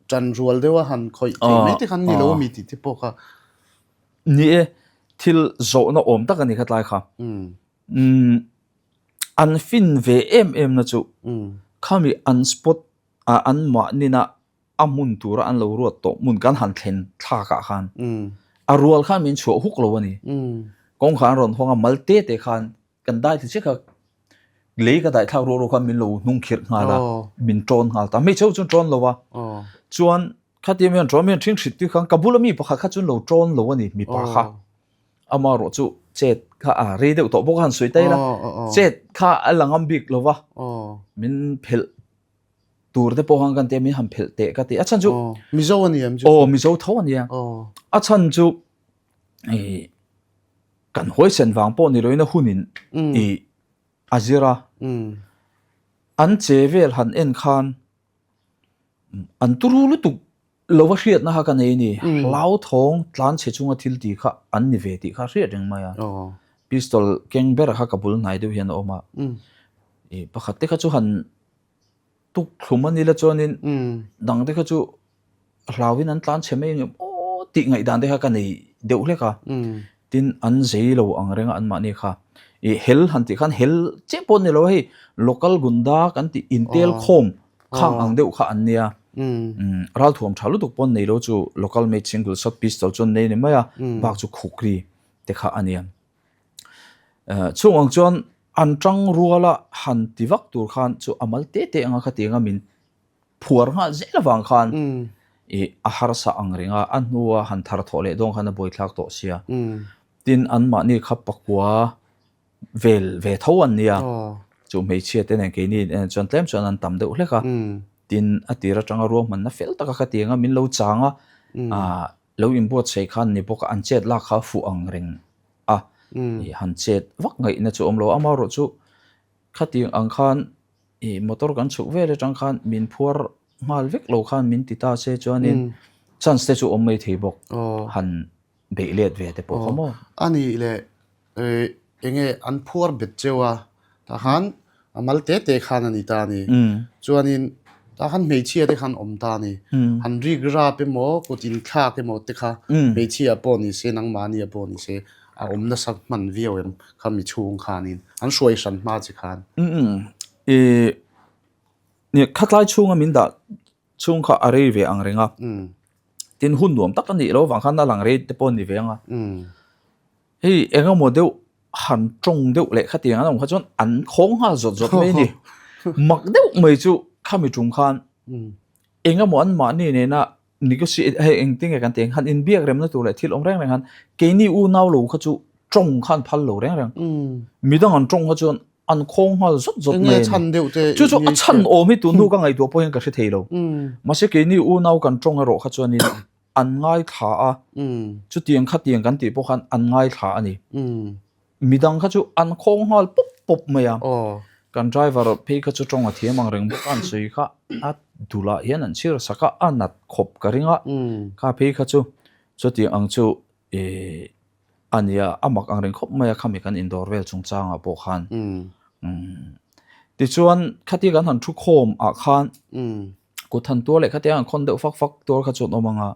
tan rual deuh a han khawih theih mai te khan ni lo a mi tih te pawh kha. Ni e, thil zawhna awm tak a ni kha tlai kha. An fin ve em em na chu khami an spot a an mahnin a a hmun tura an lo ruat tawh hmun kan han thlen thlak ah khan a rual khan min chhuah huk lo a ni. Kawngkhar an rawn hawng a mal te te khan kan dai thla chiah kha lei ka dai thlak ruah ruah khan min lo hnung khirh nghal a min tawn nghal ta. Hmeichhe ho chuan tawn lo a chuan khatia mi an tawn mi an ṭhing hrit tih khan ka bula mi pakhat kha chuan lo tawn lo a ni mipa kha. Amaherawh chu chet kha a rei deuh tawh bawk a han sawi ta ila chet kha a la ngam bik lo va min phelh tur te pawh khan kan tia min han phelh teh ka ti a chhan chu Mizo a ni em chu aw Mizo tho a nia a chhan chu i kan huaisen vang pawh ni loin a hunin i a zir a an che vel han en khan an turu lutuk Lo va hriatna kha ka nei a ni. Hlauthawng tlan chhe chunga thil tih kha an ni ve tih kha hriat reng mai a. Pistol keng ber kha ka bul hnai deuh hian a awm a. I pakhat te kha chu han tuk thlum a ni la chuanin dang te kha chu hlauin an tlan chhe mai ang em aw tih ngaihdan te kha ka nei deuh hlek a. Tin an zei lo ang reng a anmahni kha. I hel han tih khan hel chiah pawh a ni lo a hei local gunda kan tih intel khawm Khang ang deuh kha an nia. Ralthuam tha lutuk pawn nei lo chu local made single shot pistol chu an nei ni mai a, bak chu khukri te kha a nia. Chung ang chuan an tang ruala han ti vak tur khan chu a mal te te anga khatiang a min phuar nghal zel avang khan i a harsa ang reng a, a hnua han thar thawh leh dawn khan a buaithlak tawh sia. Tin anmahni kha pakua vel ve tho an nia chu hmeichhia te nen keini en chuan tlem chuan an tam deuh hlek a tin a tir atanga ruahmanna fel taka ka ti ang a min lo chang a ah lo inbuatsaih khan ni bawk a an chet lak kha fuh ang reng a ih han chet vak ngaihna chu awm lo amaherawh chu khatiang ang khan ih motor kan chhuk vel atang khan min phuar nghal vek lo khan min ti ta se chuanin chance te chu awm mai thei bawk han beih let ve te pawh kha maw. A nih leh Enge an phuar bet cheu a, tah khan a mal te te khan a ni ta a ni. Chuanin tah khan hmeichhia te khan awm ta a ni. Han rik rap emaw kut inthlak emaw te kha hmeichhia pawh ni se nangmahni a pawh ni se a awm nasa hman viau em kha mi chhung khanin an hruai hran hma chi khan. Khatlai chhunga min dah chhung kha a rei ve ang reng a. Tin hun nuam tak a nih loh avang khan a lang rei te pawh a ni ve ang a. Hei eng emaw deuh han tawng deuh leh khatiang an awm kha chuan an khawng nghal zawt zawt mai a ni. Mak deuh mai chu khami tum khan eng emaw an mahni nena negotiate hei engtin nge kan tih ang han inbiak remna tur leh thil awm reng reng khan keini unau lo kha chu tawng khan phal lo reng reng. Midang an tawng kha chuan an khawng nghal zawt zawt mai a ni. Chu chu a chhan awm hi tun hnu ka ngaihtuah pawh hian ka hre thei lo. Mahse keini unau kan tawng erawh kha chuanin an ngaithla a, chutiang khatiang kan tih pawh khan an ngaithla a ni. Midang kha chu an khawng nghal pawp pawp mai a, kan driver phei kha chu tawng a thiam ang reng bawk a, an sawi kha a dulah hian an chhir sak a, a nat khawp ka ring a, kha phei kha chu chutiang ang chu ih a nia, a mak ang reng khawp mai a khami kan indawr vel chungchangah pawh khan. Tichuan khatia kan han thu khawm ah khan. Kut han tuar leh khatiang an khawn deuh fak fak tuar kha chuan awm ang a,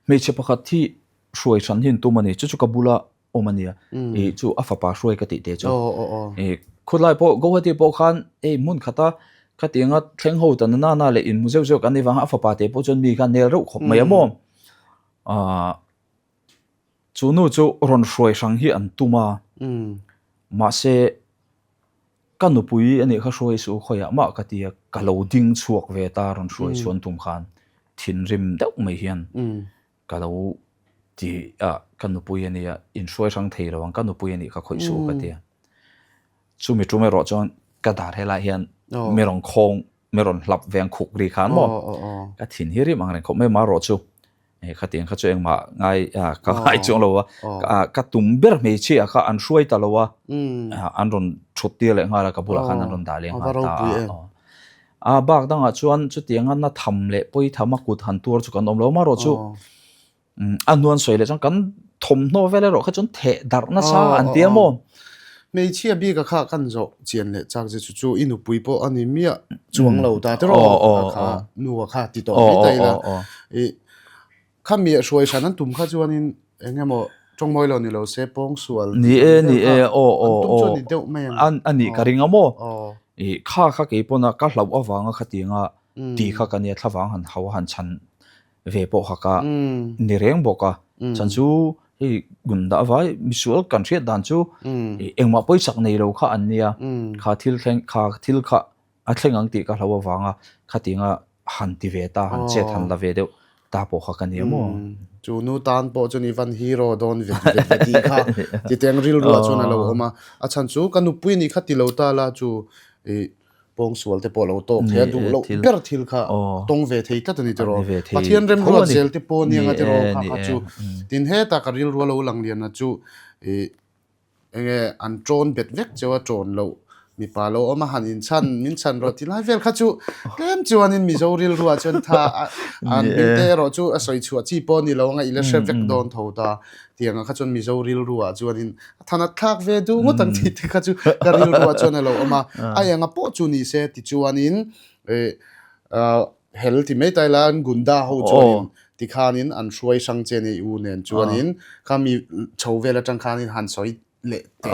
hmeichhe pakhat hi hruai hran hi an tum a ni, chu chu ka bula awm a nia, ih chu a fapa hruai ka tih te chu. Ih khawtlai pawh Guwahati pawh khan hei hmun khata khatianga thleng ho ta na na leh inhmu zeuh zeuh kan nih vang a fapa te pawh chuan mi kha nel reuh khawp mai a maw. Ahh chu nu chu rawn hruai hrang hi an tum a, mahse Ka nupui a nih kha hruai suh khawiah mah ka ti a, ka lo ding chhuak ve ta rawn hruai chhuan tum khan thinrim deuh mai hian ka lo ti a, ka nupui a nia inhruai hrang thei lo ang ka nupui a nih kha khawih suh ka ti a. Chumi tum erawh chuan ka dar helai hian mi rawn khawng mi rawn hlap ve ang khuk ri khan maw ka thin hi rim ang reng khawp mai marawh chu Khatiang kha chu engmah ngai ka ngai chuang lo a, ka tum ber hmeichhia kha an hruai ta lo a, an rawn thut tir leh nghal a, ka bulah khan an rawn dah leh nghal ta a. A bak dangah chuan chutianga na tham leh pawi tham a kut han tuar chu kan awm lo amaherawh chu a hnuan sawi leh chuan kan thawmhnaw vel erawh kha chuan theh darh nasa an ti a maw. Hmeichhia bika kha kan zawh chian leh chak che chu chu i nupui pawh a ni miah chuang lo ta tiraw kha nu a kha ti tawh mai ta ila. I khami a hruai hran an tum kha chuanin eng emaw tawngmawi lo ni lo se pawngsual Ni e ni e aw aw an tum chu a ni deuh mai ang. An a nih ka ring a maw? I kha kha kei pawn a ka hlauh avanga khatianga ti kha ka nia thlavang han hau a han chhan ve pawh kha ka ni reng bawk a. Chhan chu hei gun dah vai misual kan hriat dan chu engmah pawisak nei lo kha an nia kha thil thleng kha thil kha A thleng ang tih ka hlo avanga khatinga han ti ve ta, han chet han la ve deuh ta pawh kha ka nia maw? Chu nu tan pawh chuan i van hero dawn vet vet ve tih kha titeng rilruah chuan a lo awm a. A chhan chu ka nupui nih kha ti lo ta la chu i pawngsual te pawh a lo tawk thei a, duh loh ber thil kha tawng ve thei tlat a ni tiraw. Pathian remruat zel te pawh nia nga tiraw kha kha chu. Tin heta ka rilrua lo lang lian a chu i Enge an ṭawn bet vek cheu a ṭawn loh mipa lo awm a han inchhan min chhan rawh ti lai vel kha chu tlem chuanin Mizo rilruah chuan tha a an hming te erawh chu a sawi chhuah chi pawh a ni lo anga i la hre vek dawn tho ta tiang ah kha chuan Mizo rilruah chuanin a than a thlak ve duh ngawt ang tih te kha chu ka rilruah chuan a lo awm a a enga pawh chu ni se tichuanin ih ah Hel ti mai ta ila an Gunda ho chuanin tikhanin an hruai hrang che ni u nen chuanin kha mi chho vel atang khanin han sawi leh teh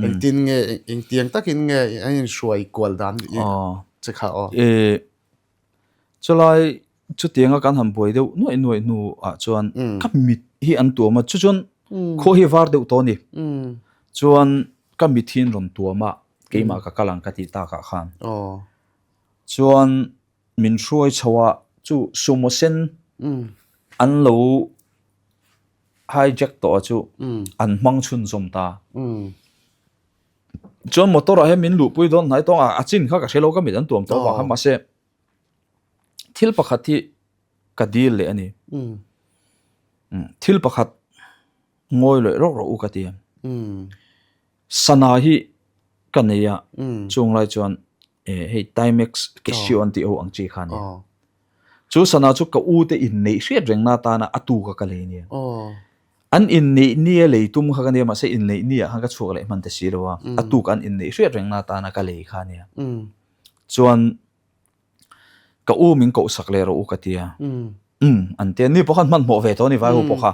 engtin nge engtiang takin nge an inhruai kual dan che kha aw. Chulai chutianga kan han buai deuh nuaih nuaih hnu ah chuan ka mit hi an tuam a chu chuan khua hi var deuh tawh a ni chuan ka mit hi an rawn tuam a keimah ka kal ang ka tih takah khan chuan Min hruai chho a, chu sumo sen an lo hijack tawh a chu an hmang chhunzawm ta. Chuan motor ah hian min luhpui dawn hnai tawng a, a chin kha ka hre lo ka mit an tuam tawh avang khan mahse thil pakhat hi ka dil leh a ni. Thil pakhat ngawi leh rawk rawk u ka ti a. Sana hi ka nei a, chung lai chuan hei Timex Casio an tih ho ang chi kha a nia. Chu sana chu ka u te inneih hriat rengna atana a tu kha ka lei nia. An inneih nia lei tum kha ka nia mahse inneih nia khan ka chhuak leh hman ta si lo a, a tuk an inneih hriat rengna atana ka lei kha a nia. Chuan ka u min kohsak leh rawh u ka ti a, umm an ti a, ni pawh khan hmanhmawh ve tawh a ni vai ho pawh kha.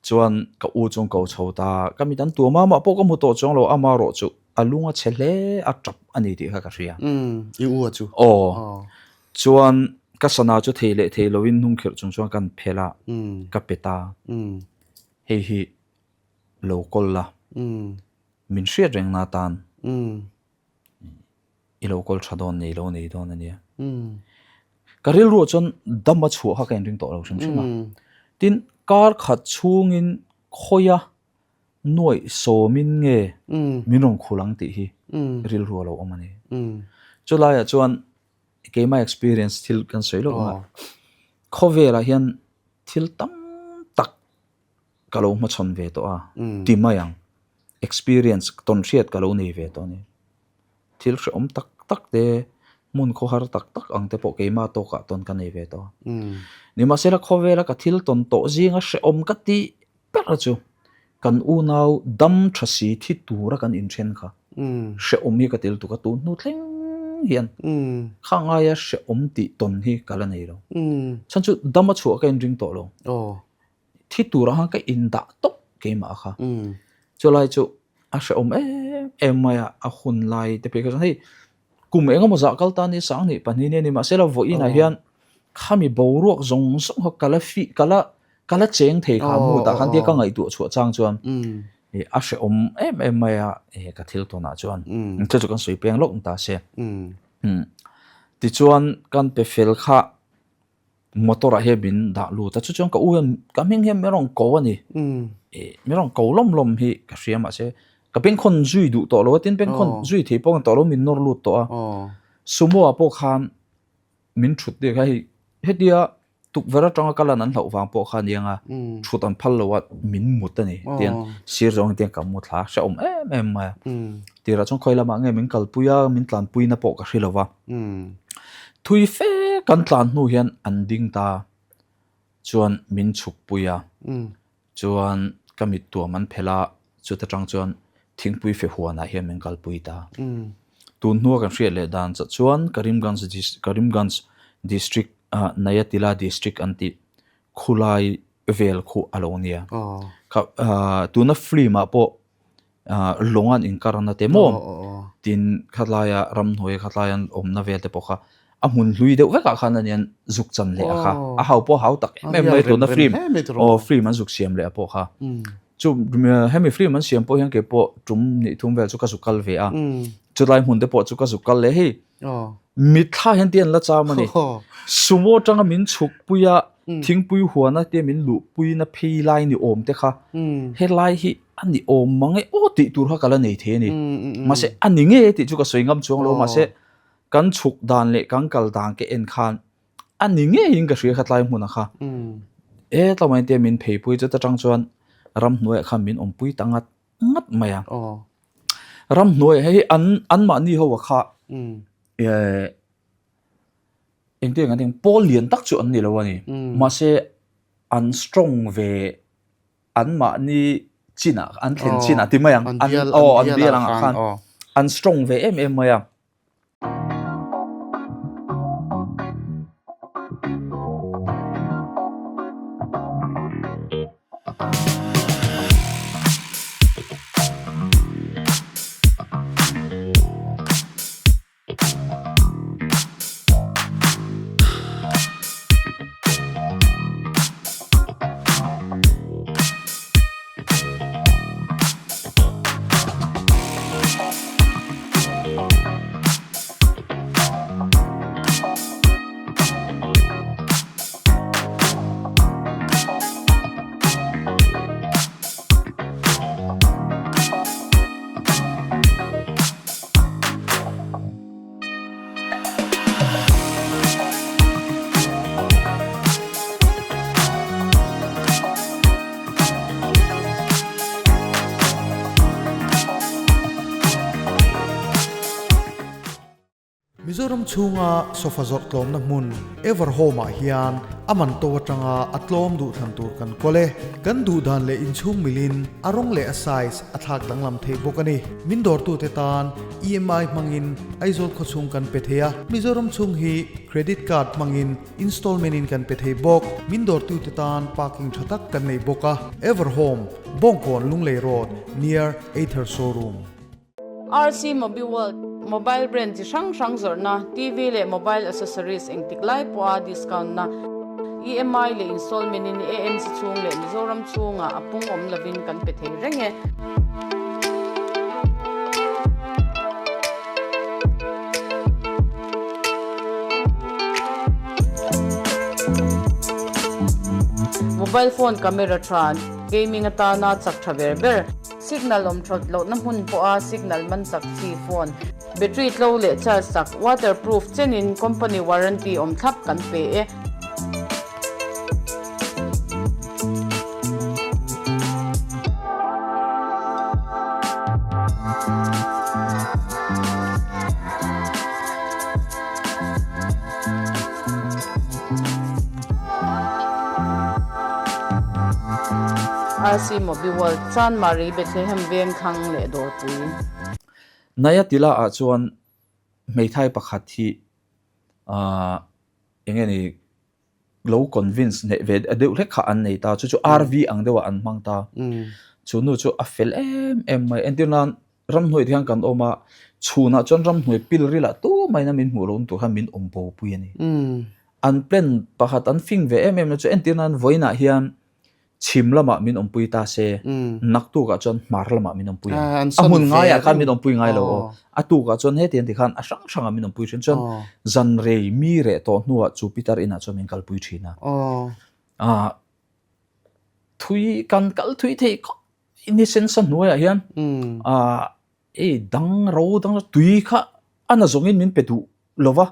Chuan ka u chu an ko chho ta, ka mit an tuam a, amah pawh ka hmu tawh chuang lo, ama erawh chu a lung a chhe hle, a tap a ni tih kha ka hria. Umm, i u a chu. Aw, chuan ka sana chu thei leh thei loin hnungkhirh chung chuan kan phelh a, ka pe ta, hei hi lo kawl la, min hriat reng na atan. I lo kawl tha dawn nei lo nei dawn a nia. Ka rilruah chuan dam a chhuah kha ka inring tawh lo hrim hrim a. Tin, kar khat chhungin khawia nuaih sawmin nge min rawn khul ang tih hi rilru a lo awm a ni. Chulaiah chuan keimah experience thil kan sawi lawk ang a, khawvelah hian thil tam tak ka lo hmachhawn ve tawh a ti mai ang. Experience tawnhriat ka lo nei ve tawh a ni. Thil hrehawm tak tak te, hmun khawhar tak tak ang te pawh keimah tawkah tawn ka nei ve tawh a. Nimahsela khawvela ka thil tawn tawh zinga hrehawm ka tih ber chu kan unau dam tha si thi tura kan inthen kha hrehawm hi ka tel tuk a, tun hnu thleng. thleng hian kha ngaia hrehawm tih tawn hi ka la nei lo. Chhan chu dama chhuah ka inring tawh lo. Thi turah khan ka indah tawp keimah kha. Chulai chu a hrehawm em em mai a, a hun lai te phei kha chuan hei kum eng emaw zah kal tan hi sanghnih pahnih nia ni mahse la vawiinah hian khami boruak zawng zawng kha ka la fih ka la ka la cheng thei kha mood ah khan tia ka ngaihtuah chhuah chang chuan ih a hrehawm em em mai a ih ka thil tawnah chuan chu chu kan sawi peng lawk ta se tichuan kan pe fel kha. Motor ah hian min dah lut a, chu chuan ka u hian ka hming hian min rawn ko a ni. Ih min rawn ko lawm lawm hi ka hria mahse ka bengkhawn zui duh tawh lo a, tin bengkhawn zui thei pawh ka ni tawh lo min nawr lut tawh a. Sumo ah pawh khan min thut tir kha hei hetia tukverh atanga ka lan an hlauh vang pawh kha aniang a, thut an phal lo a min mut a ni tian sir zawng hian ka mu thla a hrehawm em em mai a. Tirah chuan khawi lamah nge min kalpui a min tlanpui na pawh ka hre lo va. Thui fe kan tlan hnu hian an ding ta chuan min chhuk pui a, chuan ka mit tuam an phelh a, chuta tang chuan thingpui fe huanah hian min kalpui ta. Tun hnua kan hriat leh dan chah chuan Karimganj Karimganj district ah Nayatila district an tih khulai vel khu a lo nia. Kha tuna film ah pawh lawng an inkarna te maw tin khatlaia ramhnuai khatlaia an awmna vel te pawh kha a hmun hlui deuh vekah khan a nian zuk chan leh a kha a hau pawh a hau tak em em mai tuna film aw film an zuk siam leh a pawh kha chu hemi film an siam pawh hian kei pawh tum nih thum vel chu ka zuk kal ve a chulai hmun te pawh chu ka zuk kal leh hei mitthla hian te an la cham a ni sumo atanga min chhuk pui a thingpui huana te min luh pui na phei lai ni awm te kha helai hi a ni awm mang e aw tih tur kha ka la nei thei a ni. Mahse a ni ngei e tih chu ka sawi ngam chuang lo mahse kan chhuk dan leh kan kal dan ka en khan a ni ngeiin ka hria kha tlai hmunah kha. E tlawmai te min pheipui chu ta tang chuan ramhnuaiah khan min awmpui ta ngat ngat mai a. Ramhnuaiah hei hi an anmahni ho ah kha engtiang ang tih pawl lian tak chu an ni lo a ni. Mahse an strong ve Anmahni chinah an thlen chinah ti mai ang an aw an bial angah khan an strong ve em em mai a. Mizoram chhunga sofa zawrh tlawmna hmun Everhome ah hian a man to atanga a tlawm duhthlan tur kan kawl e. Kan duhdan leh inchhung milin a rawng leh a size a thlak danglam theih bawk a ni. Min dawrtute tan EMI hmangin Aizawl khawchhung kan pe thei a, Mizoram chhung hi Credit Card hmangin installment in kan pe thei bawk. Min dawrtute tan parking tha tak kan nei bawk a, Everhome, Bawngkawn Lunglei Road, near Ather Showroom. RC Mobi World, Mobile brand chi hrang hrang zawrhna, TV leh mobile accessories engtik lai pawha discount na, EMI leh installment in AMC chhung leh Mizoram chhungah a pung awm lovin kan pe thei reng e. Mobile phone camera tha, gaming atana chak tha ber ber, signal awm that lohna hmun pawha signal man chak chi phone, battery tlo leh charge chak, waterproof chenin company warranty awm thlap kan pe e. RC Mobi World, Chanmari, Bethlehem Veng Thlang leh Dawrpui. Nayatila ah chuan. Hmeithai pakhat hi ah eng nge ni lo convince hneh ve deuh hlek kha an nei ta chu chu RV ang deuhah an hmang ta. Chu nu chu a fel em em mai entir nan ramhnuai te hian kan awm a chhunah chuan ramhnuai pil rilah tumahin a min hmuh loh tur khan min awm bo pui a ni. An plan pakhat an fing ve em em na chu entir nan vawiinah hian Chhim lamah min awmpui ta se, naktukah chuan hmar lamah min awmpui ang. A hmun ngaiah khan min awmpui ngai lo aw. A tukah chuan heti an ti khan a hrang hrangah min awmpui thin. Chuan zan rei mi reh tawh hnuah chu pitar inah chuan min kalpui thin a. Ah thui kan kal thui thei khawp mai ni sensa hnuaiah hian ah ei dang ro dang tui kha a na zawngin min pe duh lo va.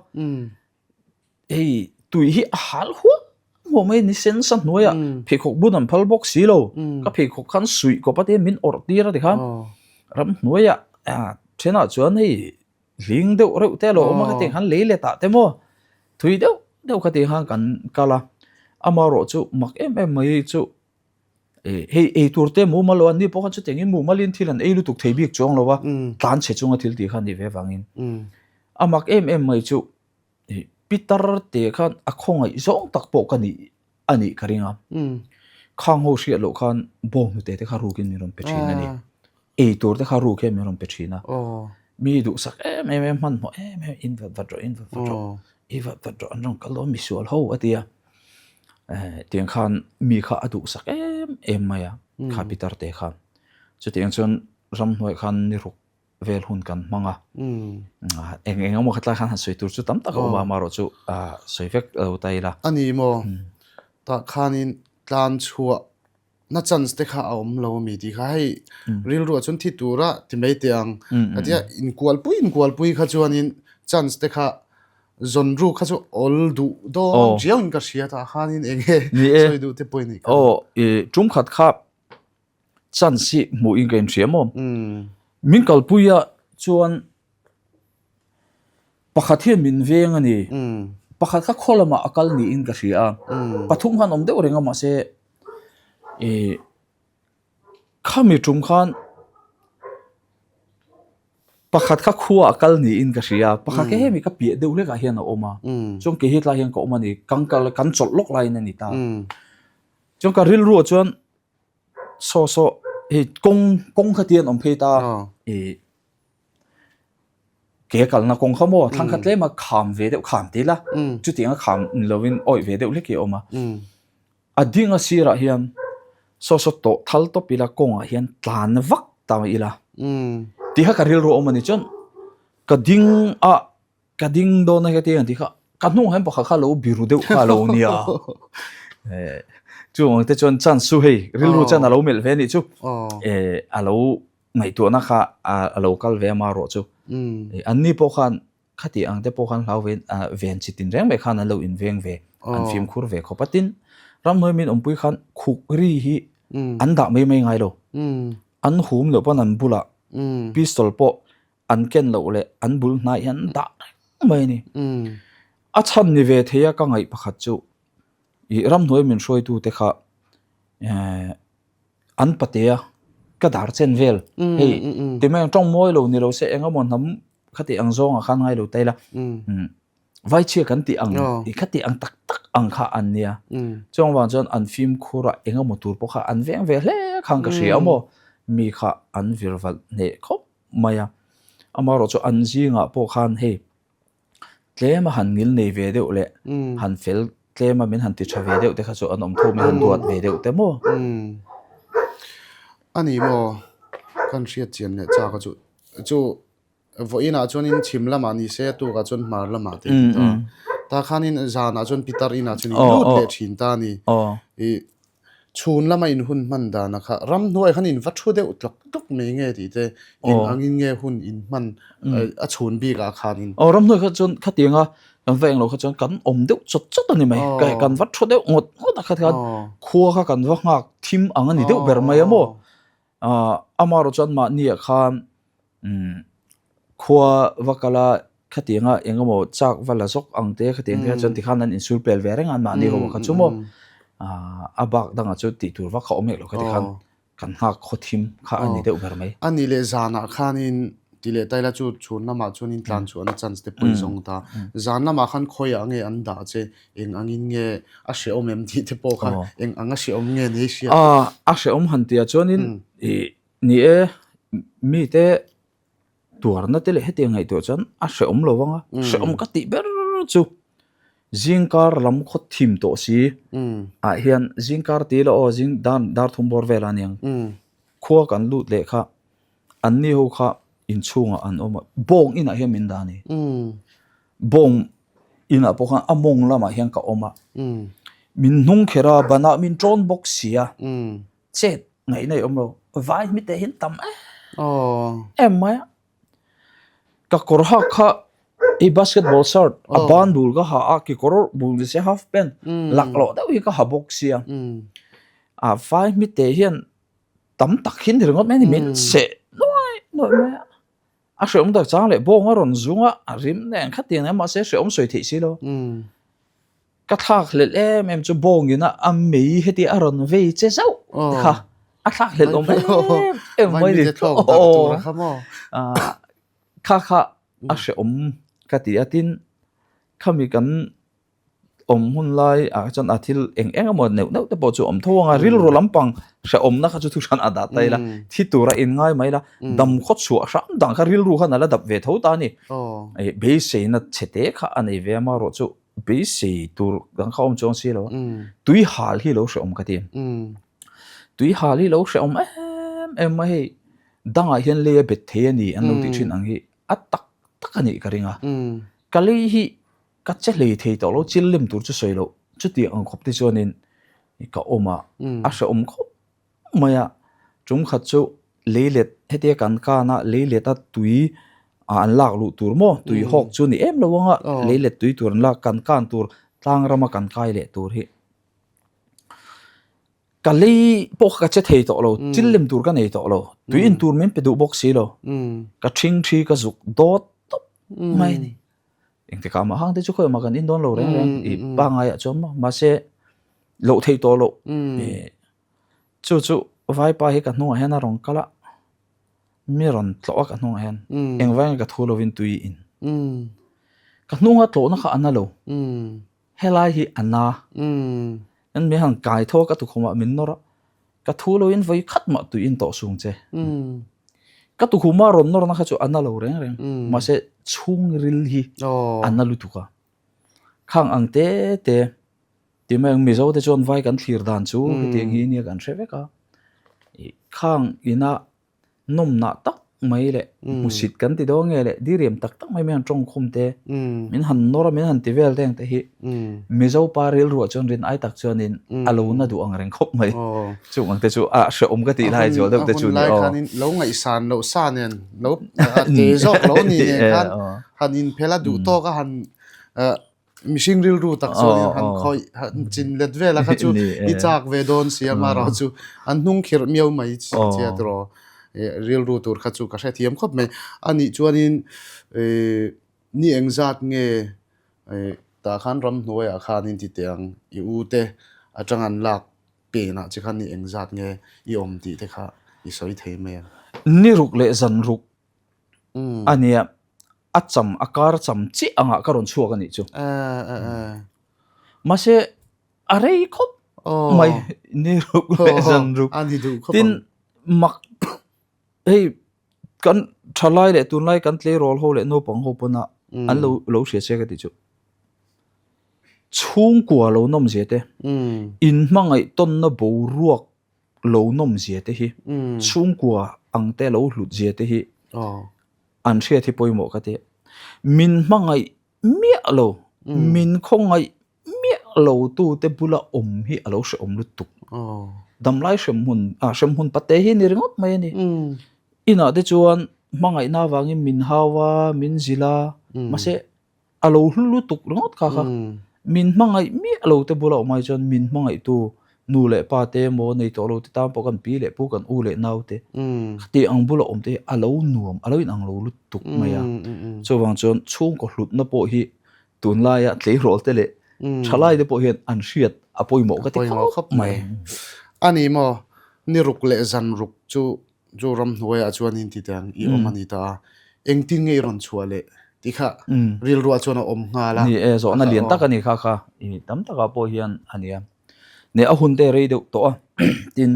Hei tui hi a hal huam huam mai ni sen sa hnuaiah pheikhawk bun an phal bawk si lo ka pheikhawk khan suih kawp a te min awrh tir a ti khan ram hnuaiah thenah chuan hei hling deuh reuh te a lo awm a khatiang khan lei let ah te maw thui deuh deuh khatiang khan kan kal a amaherawh chu mak em em mai chu hei ei tur te mumal lo an ni pawh khan chutiangin mumalin thil an ei lutuk thei bik chuang lo va tlan chhe chunga thil tih kha a nih ve avangin a mak em em mai chu Pitar te khan a khawngaih zawng tak pawh ka nih a nih ka ring a. Khang ho hriat loh khan bawng hnute te kha rukin min rawn pe thin a ni. Ei tur te kha ruk hian min rawn pe thin a. Mi duhsak em em em hmanhmawh em em in vat vat rawh in vat vat rawh i vat vat rawh an rawn kal dawn misual ho a ti a. Tiang khan mi kha a duhsak em em mai a kha pitar te khan. Chutiang chuan ramhnuai khan ni ruk vel hun kan hmang a eng eng emaw khatlai khan han sawi tur chu tam tak a awm a amaherawh chu sawi vek lo ta ila. A ni maw? Tah khanin tlan chhuah na chance te kha a awm lo ami tih kha hei rilruah chuan thi tura ti mai teh ang ka tia inkualpui inkualpui kha chuanin chance te kha zawn ruk kha chu awl duh dawn riauin ka hria tah khanin eng nge sawi duh te pawh i nih kha. Aw i tum khat kha chance hi hmuh in ka inhria maw? Min kalpui a chuan pakhat hian min veng a ni. Pakhat kha khaw lamah a kal niin ka hria a. Pathum khan awm deuh reng a mahse ih khami tum khan pakhat kha khua a kal niin ka hria a. Pakhat kha hemi ka piah deuh hlekah hian a awm a. Chuan kei hetlai hian ka awm a ni. Kan kal kan chawlh lawk laiin a ni ta. Chuan ka rilruah chuan Saw saw hei kawng kawng kha tian awm phei ta ih ke kalna kawng kha maw thlang kha tlem a kham ve deuh kham ti ila chutiang a kham ni lovin awih ve deuh hlek hi a awm a a ding a sirah hian saw saw tawh thal tawp ila kawngah hian tlan vak ta ila tih kha ka rilru a awm a ni chuan ka ding a. Ka ding dawn a heti ang tih kha ka hnung hian pakhat kha lo biru deuh kha a lo nia. Chu ang te chuan chance chu hei rilru chuan a lo melh ve anih chu. A lo ngaihtuahna kha a lo kal ve ama erawh chu. An ni pawh khan khati ang te pawh khan hlau ve ven chi tin reng mai khan an lo inveng ve an fimkhur ve khawp a. Tin, ramhnuai min awmpui khan khuk ri hi an dah mai mai ngai lo. An hum loh pawn an bulah pistol pawh an ken loh leh an bul hnai hian an dah reng mai a ni. A chhan ni ve thei a ka ngaih pakhat chu ih ramhnuai min hruaitu te kha eh an patea ka dar chen vel hei ti mai ang tawng mawi lo ni lo se eng emaw hnam khati ang zawngah khan ngai lo ta ila. Vaichhia kan tih ang i kha tih ang tak tak ang kha an nia. Chuang vang chuan an fimkhur a eng emaw tur pawh kha an veng ve hle khan ka hria maw. Mi kha an vir valh hneh khawp mai a. Amaherawh chu an zingah pawh khan hei tlem a han ngil nei ve deuh leh han fel tlem a min han ti tha ve deuh te kha chu an awm thum in han duat ve deuh te maw. A ni maw kan hriat chian leh chak a chu chu Vawiinah chuanin chhim lamah ni se a tukah chuan hmar lamah te ti ta. Tah khanin zanah chuan pitar inah chuan in lut leh thin ta a ni. Ih chhun lama in hun hman dana kha ramhnuai khan in va thu deuh tlawk tlawk mai nge tih te eng angin nge hun in hman a chhun bikah khanin. Aw ramhnuai kha chuan khatianga kan va englo kha chuan kan awm deuh chawt chawt a ni mai. Kan va thu deuh ngawt ngawt a kha khan khua kha kan va nghak thim ang a ni deuh ber mai a maw. Amaherawh chuan mahniah khan Khua va kal a khatianga eng emaw chak va la zawk ang te khatiang te chuan tikhan an insul pel ve reng a mahni ho kha chu maw a bak dangah chu tih tur vak kha awm hek lo kha tikhan kan nghak khaw thim kha a ni deuh ber mai. A nih leh zanah khanin. Ti leh ta ila chu chhun lamah chuanin tlan chhuahna chance te pawh i zawng ta. Zan lamah khan khawiah nge an dah che, eng angin nge a hrehawm em tih te pawh kha eng ang a hrehawm nge ni hriat. A hrehawm han tihah chuanin ih ni e mite tuarna te leh hetiang ngaihtuah chuan a hrehawm lo vang a, hrehawm ka tih ber chu zingkar lam khaw thim tawh si ah hian zingkar tih ila aw zing dan dar thum bawr vel a niang khua kan lut leh kha an ni ho kha inchhungah an awm a bawng inah hian min dah a ni bawng inah pawh khan a mawng lamah hian ka awm a min hnung kher a banah min tawn bawk si a chet ngaihna i awm lo vai hmite hian tam em mai a ka kawr hak kha i basketball shirt a ban bul ka ha a kekawr bul ni se half pant laklawh deuh hi ka ha bawk sia a vai hmite hian tam tak hi ni ringawt mai a ni min seh nuai nuai mai a a hrehawm tak chang leh bawng a rawn zung a a rim nen khatiang nen mahse hrehawm sawi theih si lo. Ka thlak hlelh em em chu bawngin a a mei heti a rawn vei che zauh te kha a thlak hlelh awm em em mai ni kha kha a hrehawm ka ti a tin khami kan awm hun lai ah chuan a thil eng eng emaw neuh neuh te pawh chu awm tho ang a rilru lampang hrehawmna kha chu thu hran a dah ta ila thi tura in ngai mai la dam khaw chhuah hram dan kha rilru khan a la dap ve tho ta a ni beiseina chhe te kha a nei ve a marawh chu Beisei tur dang kha awm chuang si lo a, tui hal hi lo hrehawm ka ti. Tui hal hi lo hrehawm em em a hei dangah hian lei a bet thei a ni an lo tih thin ang hi a tak tak a nih ka ring a. Ka lei hi ka che hlei thei tawh lo chil lem tur chu sawi loh chutiang ang khawp te chuanin ka awm a, a hrehawm khawp mai a, tum khat chu leilet hetia kan kan a leilet a tui ah an lak luh tur maw tui hawk chu ni em lo ang a leilet tui tur an lak kan kan tur tlang rama kan kai leh tur hi ka lei pawh kha ka che thei tawh lo thil lem tur ka nei tawh lo tui in tur min pe duh bawk si lo ka thing thi ka zuk dawt tawp mai a ni engtikah mah hang te chu khawiah mah kan in dawn lo reng reng ih pangngai ah chuan maw mahse loh theih tawh loh ih Chu chu vaipa hi ka hnungah hian a rawn kal a, mi rawn tlawh a ka hnungah hian engvangin ka thu lovin tui in. Ka hnunga tlawhna kha a na lo, helai hi a na. Tin mi han kai tho a ka tukhumah min nawr a, ka thu lovin vawi khat mah tui in tawh sung che. Ka tukhuma rawn nawrna kha chu a na lo reng reng, mahse chhungril hi a na lutuk a. Khang ang te te. Ti mai ang Mizo te chuan vai kan thlir dan chu hetiang hi nia kan hre vek a. Khang ina nawmnah tak mai leh hmusit kan ti dawn nge leh diriam tak tak mai min han tawngkhum te min han nawr a min han ti vel te ang te hi Mizo pa rilruah chuan rin ai tak chuanin a lo na duh ang reng khawp mai. Chung ang te chu a hrehawm ka tih lai zual deuh te chu ni aw. A hun lai khanin lo ngaihsan loh sa nen lo te zawk lo ni nen khan han inphel a duh tawk a han Mihring rilru tak chuanin han khawih han chin let vel a kha chu i chak ve dawn si a marawh chu an hnung khirh miau mai chia tiraw rilru tur kha chu ka hrethiam khawp mai. A nih chuanin ni engzat nge tah khan ramhnuaiah khanin ti teh ang i u te atang an lak penah che khan ni engzat nge i awm tih te kha i sawi thei mai ang. Ni ruk leh zan ruk a nia a cham a kar cham chiah angah ka rawn chhuak a nih chu mahse a rei khawp mai ni ruk leh zan ruk tin mak hei kan thalai leh tunlai kan tleirawl ho leh naupang ho pawn a an lo lo hria che ka tih chu chhungkua lo nawm zia te in hmangaih tawnna boruak lo nawm zia te hi chhungkua ang te lo hlut zia te hi an hriat hi pawimawh ka ti. Min hmangaih miah lo, min khawngaih miah lo tu te bula awm hi a lo hrehawm lutuk. Damlai hremhmun ah hremhmun pate hi ni ringawt mai a ni. Inah te chuan hmangaihna avangin min hau a, min zilh a, mahse a lo hlu lutuk ringawt kha kha min hmangaih miah lo te bula awm ai chuan min hmangaihtu nu leh pa te emaw nei tawh lo te tan pawh kan pi leh pu kan u leh nau te khati ang bula awm te hi a lo nuam a lo inang lo lutuk mai a chuvang chuan chhungkaw hlutna pawh hi tunlaia tleirawl te leh thalai te pawh hian an hriat a pawimawh ka ti khawp mai. A ni maw ni ruk leh zan ruk chu chu ramhnuaiah chuan in ti teh ang i awm a ni ta a. Engtin nge i rawn chhuah leh tih kha rilruah chuan a awm nghal a. Ni e, zawhna lian tak a ni kha kha i tam takah pawh hian a nia. Ni a hun te rei deuh tawh a, tin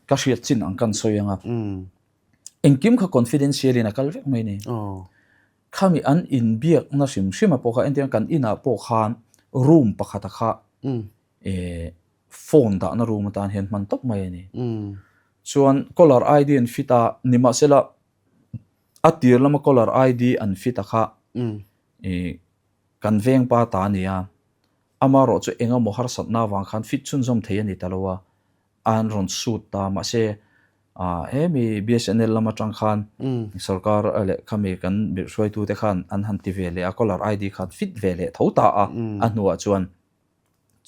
ka hriat chin ang kan sawi ang a. Engkim kha confidential in a kal vek mai a ni. Khami an inbiakna hrim hrim a pawh kha entirna kan inah pawh khan room pakhata kha phone dahna room atan hian hman tawp mai a ni. Chuan caller ID an fit a, nimahsela A tir lama caller ID an fit a kha i kan veng pa ta a ni a, amarawh chu eng emaw harsatna avang khan fit chhunzawm thei a ni ta lo a, an rawn suit ta mahse ah hemi BSNL lam atang khan sorkar leh khami kan hruaitute khan an han ti ve leh a caller ID khan fit ve leh tho ta a, a hnuah chuan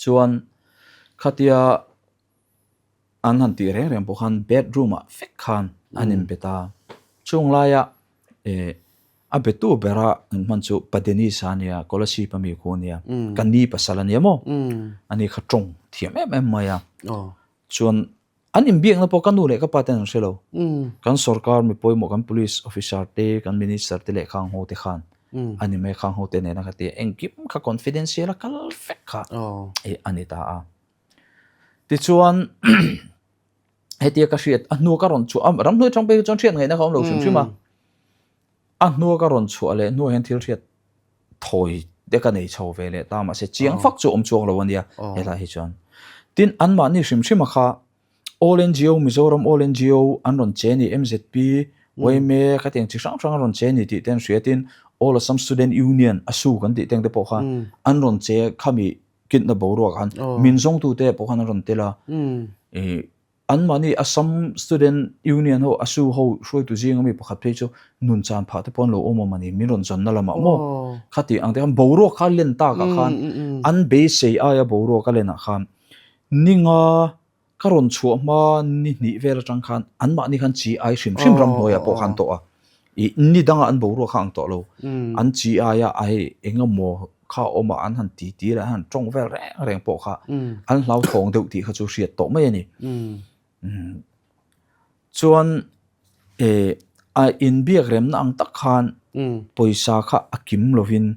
chuan khatia An han tih reng reng pawh khan bedroom ah vek khan an in bet a, chung laia eh a betu bera an hman chu Pa Dennis-a a nia, Kolasib a mi khu a nia, ka ni pasal a nia maw, ani kha tawng thiam em em mai a, chuan an inbiakna pawh ka nu leh ka pa ten an hre lo, kan sorkar mi pawimawh kan police officer te kan minister te leh khang ho te khan a ni mai khang ho te nena kha tia engkim kha confidential a kal vek kha eh a ni ta a. Tichuan hetia ka hriat a hnua ka rawn chhuah a ramhnuai atang phei chuan hriat ngaihna kha awm lo hrim hrim a, a hnua ka rawn chhuah leh hnuah hian thil hriat thawi te ka nei chho ve leh ta mahse chiang fak chu awm chuang lo a nia helaiah hi chuan. Tin anmahni hrim hrim a kha All NGO Mizoram All NGO an rawn che ni MZP, yma kha tiang chi hrang hrang an rawn che ni tih te an hria tin All Assam Student Union ASU kan tih te ang te pawh kha an rawn che khami Kitna boruak khan min zawngtute pawh khan an rawn tel a, ih anmahni Assam Student Union ho ASU ho hruaitu zinga mi pakhat phei chu nun chan phah te pawh an lo awm awm a ni, min rawn zawnna lamah maw khati ang te khan boruak kha len takah khan an beisei aia boruak a lenah khan ninga Ka rawn chhuah hma ni hnih vel atang khan anmahni khan chi ai hrim hrim ramhnuaiah pawh khan tawh a, ih ni dangah an boruak kha ang tawh lo. An chi aia a hei eng emaw kha a awm a, an han ti ti leh an han tawng vel reng reng pawh kha an hlauthawng deuh tih kha chu hriat tawh mai a ni. Chuan eh a inbiak remna ang tak khan pawisa kha a kim lovin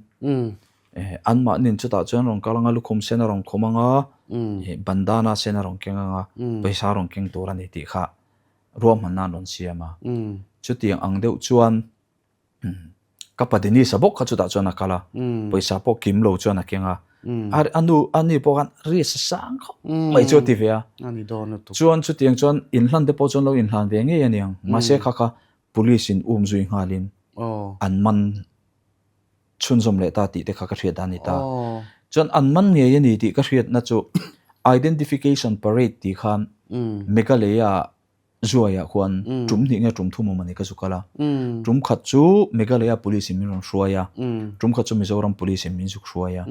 eh anmahni'n chutah chuan rawn kal anga lukhum sen a rawn khum anga eh bandana sen a rawn keng anga pawisa a rawn keng tur a ni tih kha ruahmanna an rawn siam a. Chutiang ang deuh chuan Ka pa Dennis-a bawk kha chutah chuan a kal a, pawisa pawh kim lo chuan a keng a, a nu a ni pawh khan risk a sang khawp mai chu a ti ve a, chuan chutiang chuan inhlan te pawh chuan lo inhlan ve ngei a niang, mahse kha kha police in um zui nghalin an man chhunzawm leh ta tih te kha ka hriat a ni ta. Chuan an man ngei a ni tih ka hriatna chu identification parade tih khan Meghalaya Zuaiah khuan tum hnih nge tum thum awm a ni ka zu kal a. Tum khat chu Meghalaya Police in min rawn hruai a, tum khat chu Mizoram Police in min zuk hruai a.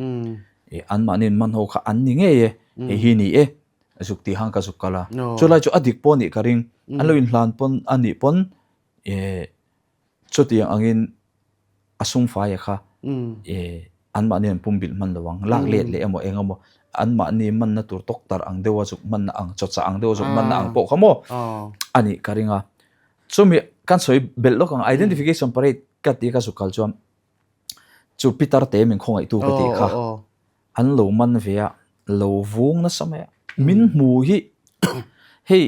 Ih anmahni in man ho kha an ni ngei e, hei hi ni e, zuk tih khan ka zuk kal a. Chulai chu a dik pawh a nih ka ring, an lo inhlan pawn a nih pawn ih Chutiang angin a sumfaia kha anmahni an pumbilh hman lo ang, lak let leh emaw eng emaw anmahni manna tur doctor ang deuha zuk hmanna ang, chawchah ang deuha zuk hmanna ang pawh kha maw a nih ka ring a. Chumi kan sawi belh lawk ang identification parade ka tih ka zuk kal chuan chu pitar te min khawngaihtu ka tih kha an lo man ve a, lo vung nasa mai a, min hmu hi hei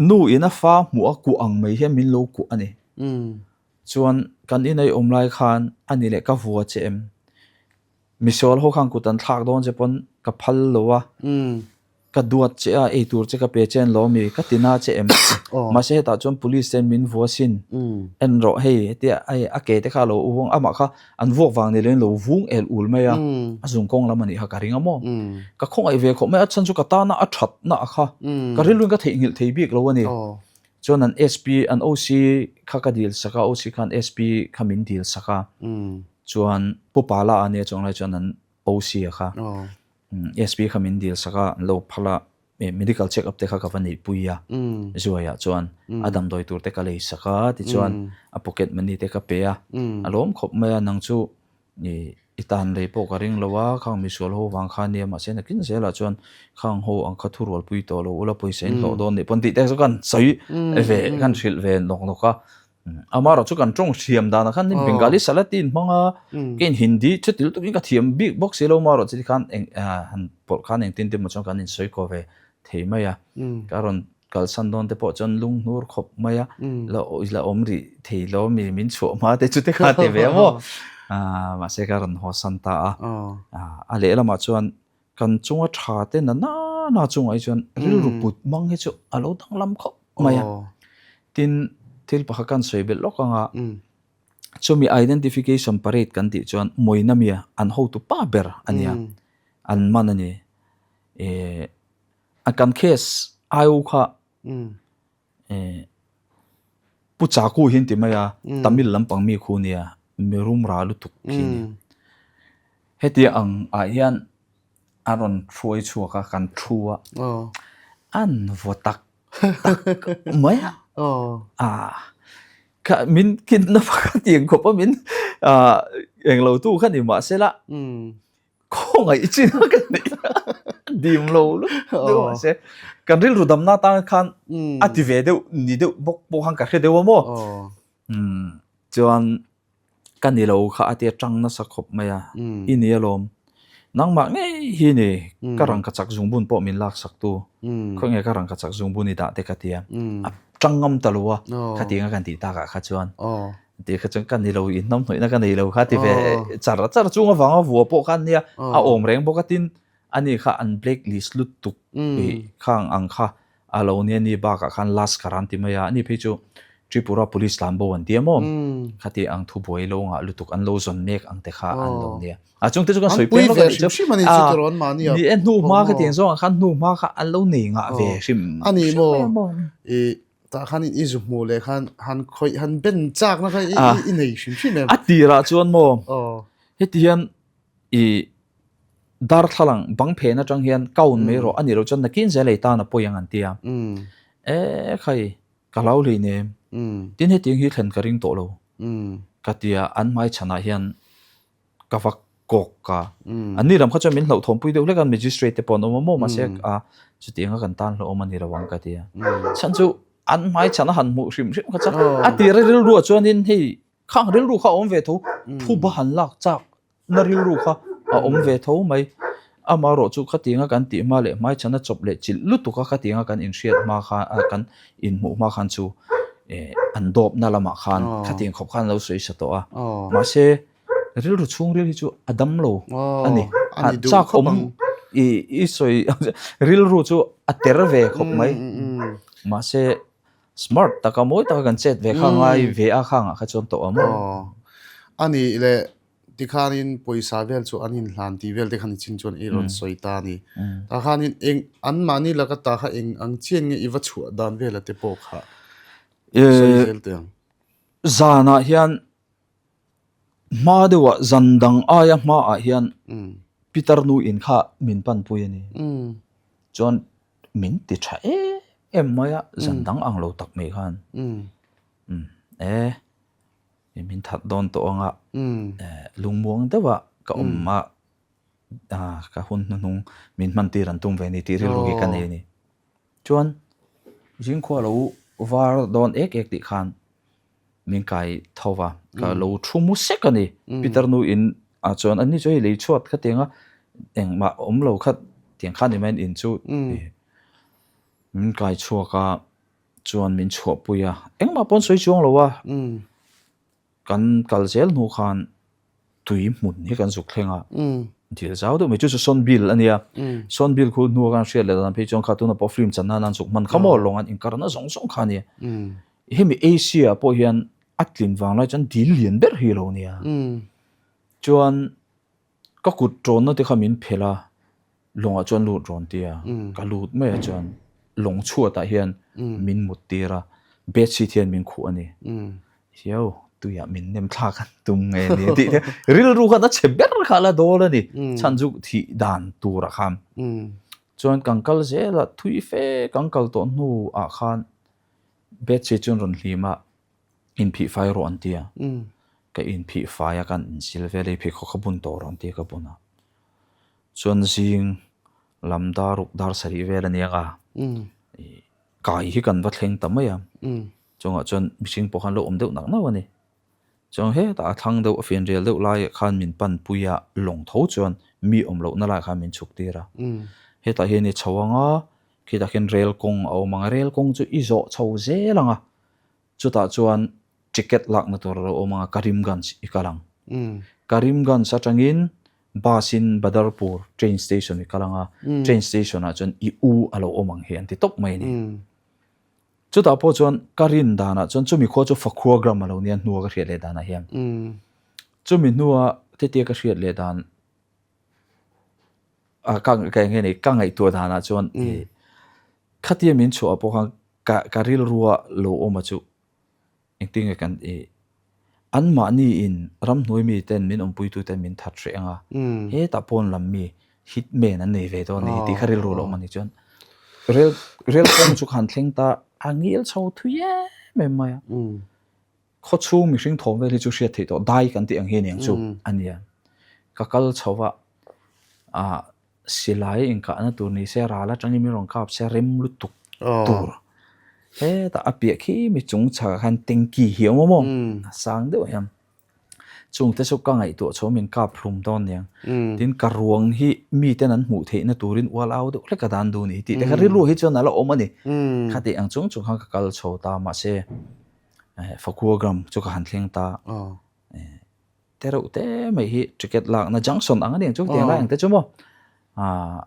Nu in a fa hmuh a kuah ang mai hian min lo kuah a ni. Chuan kan in ei awm lai khan a ni leh ka vua che em? Misual ho khan kut an thlak dawn che pawn ka phal lo a, ka duat che a, ei tur che ka pe che an lo mi, ka ti na che em? Mahse hetah chuan police ten min vua sin, en rawh hei hetia a ke te kha a lo u ang, amah kha An vuak vang ni loin lo vung el ul mai a, a zung kawng lam a nih kha ka ring a maw. Ka khawngaih ve khawp mai a, chhan chu ka tana a thatna a kha ka rilruin ka theihnghilh thei bik lo a ni. Chuan an SP, an OC kha ka dil sak a, OC khan SP kha min dil sak a, chuan Pu Pala a nia chuang lai chuan an OC a kha SP kha min dil sak a, an lo phal a. Medical check up te kha ka va neihpui a, Zuaiah chuan a damdawi tur te ka lei sak a, tichuan a pocket money te ka pe a, a lawm khawp mai a, nang chu i tan lei pawh ka ring lo a, khang misual ho vang kha ania mahse nakin zelah chuan khang ho ang kha thurualpui tawh lo ula pawisa in hlawh dawn nih pawn tih te chu kan sawi ve kan hrilh ve nawk nawk a. Amaherawh chu kan tawng thiam danah khan Bengali salad te in hmang a, keiin Hindi chuti lutuk in ka thiam bik bawk si lo amaherawh chu tikhan eng han pawlh khan engtin te emaw chuan kan insawi kaw ve thei mai a. Ka rawn kalsan dawn te pawh chuan lunghnur khawp mai a, la la awm rih thei lo mi min chhuah hma te chu te kha ti ve maw. Mahse ka rawn haw san ta a. A lehlamah chuan Kan chunga tha te na na na chungah hi chuan rilru put mang hi chu a lo danglam khawp mai a. Tin, thil pakhat kan sawi belh lawk ang a, chumi identification parade kan tih chuan mawina mia an hotu pa ber a nia, an man a ni. Eh, a kan case IO kha eh Pu Chaku hi an ti mai a, Tamil lampang mi khu nia, mi rum ra lutuk khi a ni. Hetia ang ah hian a rawn hruai chhuak a, kan thu a, an vaw tak tak mai a, ah kha min kidnap a kha tiang khawp a min ah englo tu kha ni mahsela Khawngaih chin a ka neih a dim lo lutuk a mahse kan rilru damna atan khan a ti ve deuh ni deuh bawk pawh khan ka hre deuh a maw chuan ka ni lo kha a tia tang nasa khawp mai a i ni alawm nangmah ngei hi ni ka rangka chak zungbun pawh min lak sak tu khawnge ka rangka chak zungbun i dah te ka tia a tang ngam ta lo a khatiang a kan tih takah kha chuan. Tih kha chuan ka ni lo, i hnamhnawihna ka nei lo kha ti ve char char chung avanga vua pawh kha ania a awm reng bawk a tin ani kha an black list lutuk ih khang ang kha a lo nia ni bakah khan Laskar an ti mai a, ani phei chu Tripura police tlan bo an ti a maw khati ang thubuai lo ngah lutuk an lo zawn mek ang te kha an lo nia a chung te chu kan sawi peng lawk a nih chu ni e hnu hma kha tiang zawngah khan hnu hma kha an lo nei ngah ve hrim hrim mai a maw. Tah khan i zu hmuh leh khan han khawih han ben chak na kha i nei hrim hrim em? A tirah chuan maw heti hian i darthlalang bang phen atang hian kaun mai rawh a nih loh chuan nakin zel ei tan a pawi ang an ti a. E khai ka hlau hlei nem. Tin hetiang hi thlen ka ring tawh lo ka ti a, an hmaichhanah hian ka va kawk a. An ni lam kha chuan min hlauhthawm pui deuh hlek a, magistrate te pawh an awm a maw mahse a chutiang a kan tan hlauhawm a ni lo ang ka ti a. Chhan chu an hmai chhan a han hmuh hrim hrim kha chuan a tir a rilru ah chuanin hei khang rilru kha a awm ve tho, phuba han lak chak na rilru kha a awm ve tho mai. Amaherawh chu khatianga kan tih hma leh hmai chhan a chawp leh chilh lutuk a khatianga kan inhriat hma khan kan inhmuh hma khan chu an dawpna lamah khan khatiang khawp khan an lo sawi sa tawh a. Mahse Rilru chhungril hi chu a dam lo a ni. A chak awm i i sawi rilru chu a ter ve khawp mai. Mahse smart taka mawi taka kan chet ve kha ngai ve a khangah kha chuan tawh a maw. A nih leh tikhanin pawisa vel chu an inhlan tih vel te khan i chin chuan i rawn sawi ta a ni. Tah khanin eng anmahni laka ta kha eng ang chian nge i va chhuah dan vela te pawh kha sawi zel teh ang. Zanah hian Hma deuhah zan dang aia hmaah hian Peter nu in kha min panpui a ni. Chuan min ti tha em em mai a, zan dang ang lo tak mai khan. E, min that dawn tawh ang a, lungmuang deuhah ka awm a, ka hun hnuhnung min hman tir an tum ve a ni tih rilru hi ka nei a ni. Chuan zingkhua lo var dawn ek ek tih khan min kai tho va, ka lo thu mu sek a ni. Peter nu in ah chuan ani chu hei lei chhuat kha tiang a engmah awm lo kha tiang kha ni mai in chu min kai chhuak a chuan min chhuahpui a engmah pawh an sawi chuang lo a. Kan kal zel hnu khan tui hmun hi kan zuk thleng a, dil zau deuh mai chu chu Sawnbil a nia. Sawnbil khu hnua khan hriat leh dan phei chuan kha tuna pawh film chan nan an zuk hman kha maw lawng an inkarna zawng zawng kha a nia. Hemi Asia ah pawh hian a tlin vang lai chuan dil lian ber hi a lo nia. Chuan Ka kut tawnna te kha min phelh a, lawngah chuan lut rawn ti a, ka lut mai a chuan lawng chhuatah hian min mut tir a, bed sheet hian min khuh a ni. Hiau, tuiah min nem thlak an tum nge ni tih te rilru khan a chhe ber kha a la dawl a ni, chhan chu thih dan turah khan. Chuan kan kal zel a, thui fe kan kal tawh hnuah khan bed sheet chu an rawn hlim a, Inphih fai rawh an ti a, ka inphih fai a kan insil vel a, i pheikhawk kha bun tawh rawh an ti a ka bun a. Chuan zing lam dar ruk dar sarih vel a nia ka, kai hi kan va thleng ta mai a. Chungah chuan mihring pawh khan lo awm deuh nak nauh a ni. Chuan hetah a thlang deuh a fianrial deuh laiah khan min panpui a, lawng tho chuan mi awm lohna laiah khan min chhuk tir a. Hetah hian i chho ang a, khitah khian rel kawng a awm ang a, rel kawng chu i zawh chho zel ang a, chutah chuan ticket lakna tur a lo awm ang a, Karimganj i kal ang. Karimganj atangin bus in Badarpur train station i kal ang a, train station ah chuan i u a lo awm ang hi an ti tawp mai a ni. Chutah pawh chuan ka rin danah chuan chumi khua chu Fakhua gram a lo nia hnua ka hriat leh danah hian. Chumi hnua tetia ka hriat leh dan a ka ka eng nge ni ka ngaihtuah danah chuan khatia min chhuah pawh khan ka ka rilrua lo awm a chu Engtin nge kan i anmahni in ramhnuai mi ten min awmpui tu ten min that hreh ang a, hetah pawn lam mi hit man an nei ve dawn a ni tih kha rilru lo awm a ni chuan rel rel kawng chu khan thleng ta a ngil chho thui em em mai a, khawchhung mihring thawm vel hi chu hriat theih tawh dai kan tih ang hi a ni ang chu a nia, ka kal chho a ah Silai inkahna tur ni se ral atangin min rawn kap se rem lutuk tur. Hetah a piah khi mi chung chhakah khan tanky hi a awm a maw? A sang deuh hian. Chungte chu ka ngaihtuah chho min kap hlum dawn niang. Tin ka ruang hi miten an hmuh theihna turin ual au deuh hlek a dan duh ni tih te kha rilru hi chuan a la awm a ni. Khatih ang chung chung khan ka kal chho ta mahse Fakua gram chu ka han thleng ta. Te reuh te mai hi ticket lakna junction ang a ni ang chu tiang lai ang te chu maw ah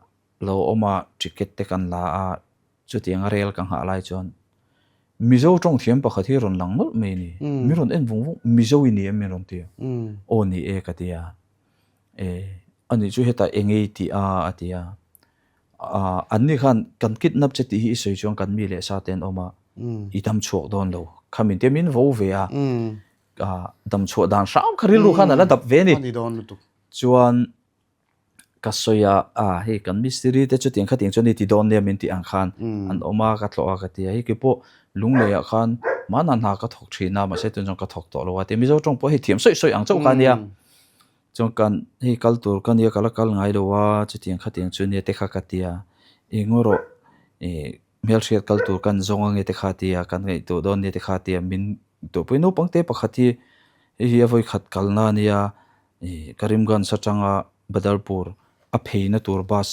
lo awm a ticket te kan la a chutiang a rel ka nghah lai chuan Mizo tawng thiam pakhat hi rawn lang nawlh mai a ni min rawn en vung vung Mizo i ni em min rawn ti a aw ni e ka ti a e ani chu hetah eng ei tih a a ti a ah an ni khan kan kidnap che tih hi i sawi chuan kan mi leh sa te an awm a i dam chhuak dawn lo kha min tia min vo ve a. dam chhuah dan hram kha rilru khan a la dap ve a ni. Chuan ka sawi a, a hei kan mistiri te chutiang khatiang chuan i ti dawn nia min tih ang khan an awm a, ka tlawh a ka ti a, hei keipawh Lungleiah khan mahna hna ka thawk thin a, mahse tun chuan ka thawk tawh lo a ti a, Mizo tawng pawh hei thiam sawi sawi ang chauh kha a nia. Chuan kan hei kal tur ka nia ka la kal ngai lo a, chutiang khatiang chu nia te kha ka ti a, eng erawh ih Hmelhriat kal tur kan zawng ange te kha tia kan ngaihtuah dawn nia te kha tia min tuahpui naupang te pakhat hi hei hi a vawikhat kalna a nia ih Karimganj atanga Badalpur a pheina tur bus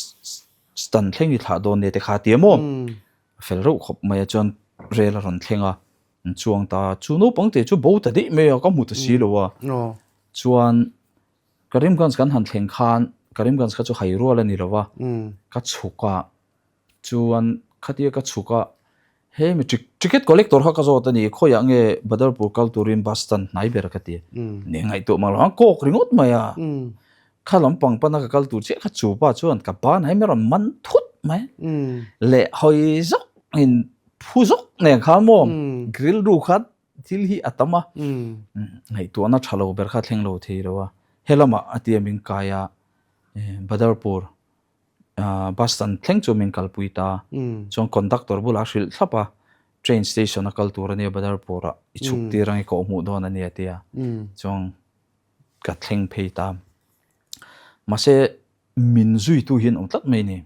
stand thleng i thlah dawn nia te kha tia maw a fel reuh khawp mai a chuan rel a rawn thleng a an chuang ta chu naupang te chu bo ta daih mai a ka hmu ta si lo a chuan Karimganj kan han thleng khan Karimganj kha chu hai rual a ni lo va ka chhuk a. Chuan khatia ka chhuk a, he mi ticket collector kha ka zawt a ni, khawiah nge Badarpur kal turin bus stand hnai ber ka ti. Ni ngaihtuah mang lo ang kawk ringawt mai a. Kha lampang pana ka kal tur chiah kha chu pa chuan ka ban hai mai rawn man thut mai. Leh hawi zawk in phu zawk nen khan maw grill ru kha thil hi a tam a. Ngaihtuahna tha lo ber kha thleng lo thei lo a. He lamah a tia min kai a Badarpur Bus stand thleng chu min kalpui ta. Chuan conductor bulah a hrilh thlap a, train station a kal tur a nia Badarpur ah i chhuk tir ang i kawh hmuh dawn a nia a ti a. Chuan ka thleng phei ta. Mahse min zuitu hi an awm tlat mai a ni.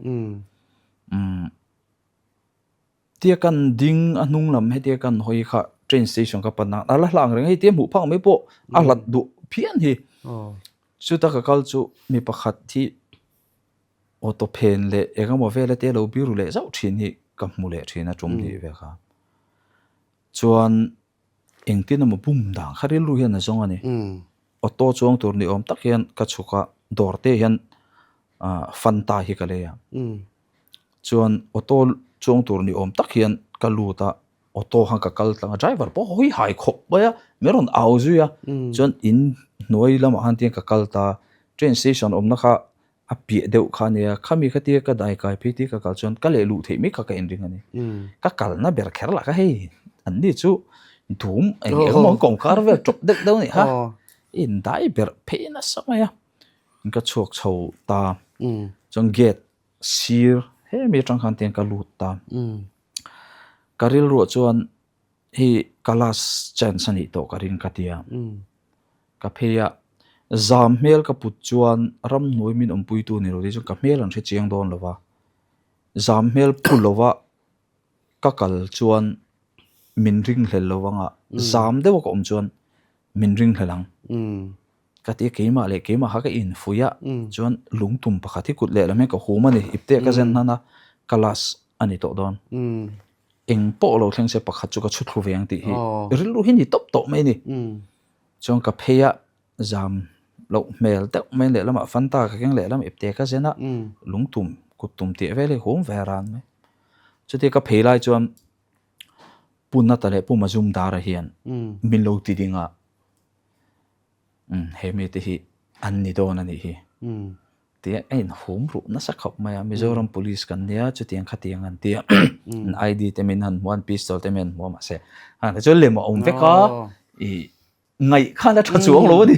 Tia kan ding a hnung lam hetia kan hawi kha train station ka pan a, a la hlang reng a hei tia hmuh phak mai pawh a hlat duh phian hi. Chuta ka kal chu mi pakhat hi auto phen leh eng emaw vel a tia lo biru leh zauh thin hi ka hmu leh thin a tum hnih ve kha. Chuan engtin emaw bum dan kha rilru hian a zawng a ni. Auto chuang tur ni awm tak hian ka chhuk a, dawr te hian Fanta hi ka lei a. Chuan auto chuang tur ni awm tak hian ka lut a, auto khan ka kal tlang a, driver pawh hawi hai khawp mai a, min rawn au zui a, chuan in hnuai lamah khan tiang ka kal ta, train station awmna kha a piah deuh kha a nia, khami kha tia ka dai kai phei tia ka kal chuan ka leh luh theih mai kha ka inring a ni. Ka kalna ber kher lah kha hei an ni chu dum eng eng emaw an kawngkar vel tawp deuh deuh a nih kha, in dai ber phei nasa mai a, ka chhuak chho ta, chuan gate Sir, hemi atang khan tiang ka lut ta. Ka rilruah chuan hei ka last chance a nih tawh ka ring ka ti a. Ka phei a, zam hmel ka put chuan ramhnuai min awmpuitu ni lo te chuan ka hmel an hre chiang dawn lo va. Zam hmel pu lova ka kal chuan. min ringhlel lo anga zam deuh a ka awm chuan min ringhlel ang. Ka ti a, keimah leh keimah kha ka infuih a, chuan lungtum pakhat hi kut lehlam hian ka hum a ni, ipte ka zen hnan a, ka last a ni tawh dawn. Eng pawh lo thleng se pakhat chu ka chhu thlu ve ang tih hi rilru hi ni tawp tawh mai a ni. Chuan ka phei a, zam loh hmel deuh mai lehlamah Fanta ka keng lehlam ipte ka zen a, lungtum kut tum tih vel hi hum ve ran mai. Chutia ka phei lai chuan Pu Nata leh Pu Mazumdara hian min lo ti ding a, he mite hi an ni dawn a nih hi tia a inhum ruh nasa khawp mai a, Mizoram Police kan nia chutiang khatiang an ti a, an ID te min han hmu a, an pistol te min han hmu a mahse hang te chu lem a awm vek a, ih ngaih khan a tha chuang lo a ni.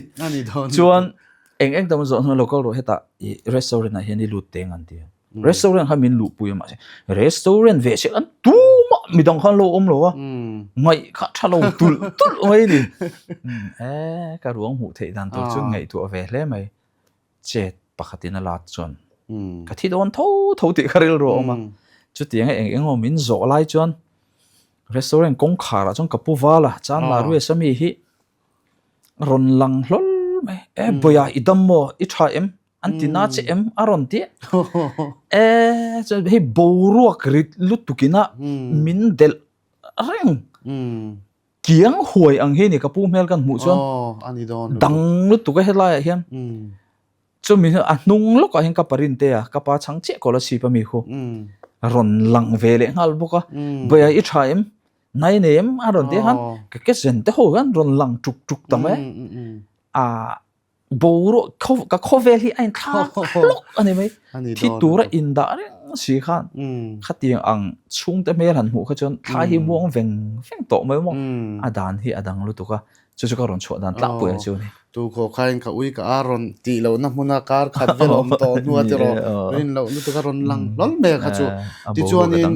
Chuan eng eng tam zawh hnu lo kal rawh hetah ih restaurant ah hian i lut teng an ti a. Restaurant kha min luhpui a mahse restaurant ve se an tumah midang khan lo awm lo a ngaih kha tha lo tulh tulh mai a ni. E ka ruang hmuh theih dan tur chu ngaihtuah ve hle mai. Chet pakhatin a lat chuan ka thi dawn tho tho tih ka rilru a awm a. Chutianga eng eng emaw min zawh lai chuan restaurant kawngkhar ah chuan ka pu val a Chanla Ruesa mi hi rawn lang hlawl mai. E bawia i dam maw i tha em? An ti na che em a rawn ti e chuan hei boruak rit lutuk ina min delh reng kiang huai ang hi ni ka pu hmel kan hmuh chuan dang lutuk a helai ah hian chumi a hnung lawkah hian ka pa rinte a ka pa chhang chiah kawl a chhip a mi khu rawn lang ve leh nghal bawk a bawia i tha em nai nei em a rawn ti a khan ka ke zen te ho hian rawn lang tuk tuk ta mai a Boruak ka khawvel hi a inthlak hlawk a ni mai. Thi tura indah reng si khan khatiang ang chhungte hmel han hmuh kha chuan thlai hi muang veng veng tawh mai maw. A dan hi a dang lutuk a, chu chu ka rawn chhuah dan tlangpui ang chu a ni. Tu khaw khain ka ui ka a rawn tih lohna hmuna kar khat vel awm tawh hnua tiraw rin loh lutuk a rawn lang hlawl mai a kha chu. Tichuanin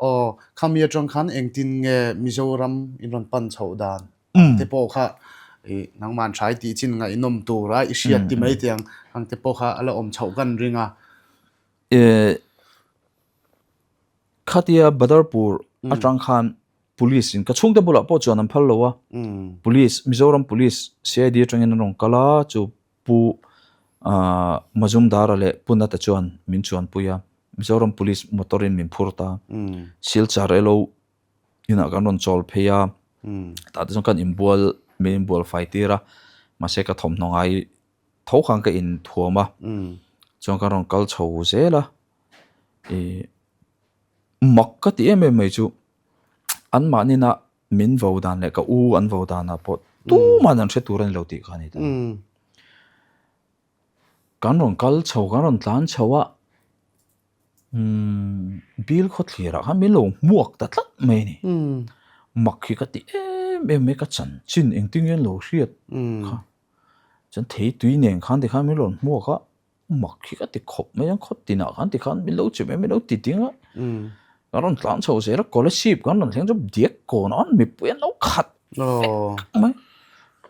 aw khami atang khan engtin nge Mizoram in rawn pan chhoh dan? te pawh kha ih nangman hrai tih chin ngaihnawm tur a i hriat ti mai tiang ang te pawh kha a la awm chhoh kan ring a. Eh khatia Badarpur atang khan police in ka chhungte bulah pawh chuan an phal lo a police Mizoram police CID atangin an rawn kal a chu Pu ah Mazumdara leh Pu Nata chuan min chuanpui a Mizoram police motor in min phur ta Silchar elo inah kan rawn chawl phei a tah te chuan kan inbual min inbual fai tir a mahse ka thawmhnaw ngai tho khan ka inthuam a chuan kan rawn kal chho zel a ih mak ka ti em em mai chu an mahni na min vo dan leh ka u an vo danah pawh tuman an hre tur a ni lo tih kha a ni ta kan rawn kal chho kan rawn tlan chho a. Umm bil khawthlir ah khan min lo hmuak ta tlat mai a ni. Mak hi ka ti em em mai ka chanchin engtin nge an lo hriat kha. Chuan thei tui nen khan tikhan min rawn hmuak a, mak hi ka ti khawp mai a, khaw tinah khan tikhan min lo che mai min lo ti ding a. Kan rawn tlan chho zel a, scholarship kan rawn thleng chu diak kawn a mipui an lo khat vek mai.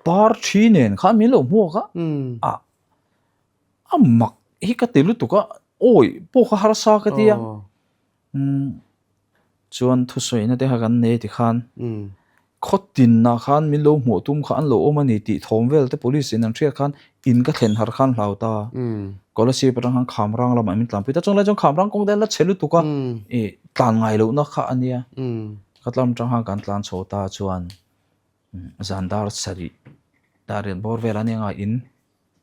Par thi nen khan min lo hmuak a, ah A mak hi ka ti lutuk a, awi pawh kha harsa ka ti a. Umm chuan thusawina te kha kan nei tikhan khaw tinah khan min lo hmuh tum kha an lo awm a ni tih thawm vel te police in an hriat khan in ka thlen har khan hlau ta. Kolasib atang khan Khamrang lamah min tlanpui ta, chunglai chuan Khamrang kawng te an la chhe lutuk a, ih tlan ngai lohna kha a nia. Ka tlam atang khan kan tlan chho ta chuan zan dar sarih dar riat bawr vel a nia nga in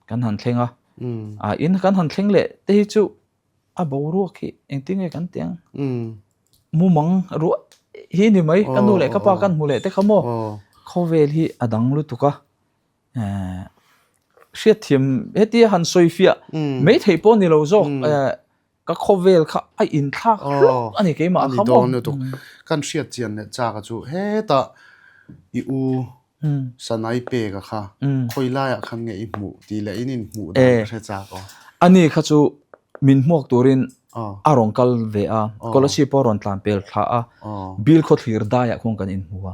Kan han thleng a, a in kan han thleng leh te hi chu a boruak hi engtin nge kan tih ang? Mumang ruah hi ni mai, ka nu leh ka pa kan hmu leh te kha maw? Khawvel hi a dang lutuk a, hriatthiam hetia han sawi fiah mai theih pawh ni lo zawk. Ka khawvel kha a inthlak hlawk a ni keimah kha maw? A ni dawn lutuk. Kan hriat chian leh chak a chu hetah i u Sanai peka kha khawi laiah khan nge i hmuh tih leh in inhmuh dan ka hre chak aw. Ani kha chu min hmuak turin a rawn kal ve a, Kolasib pawh a rawn tlan pel thla a, Bil khawthlir daiah khuan kan inhmu a.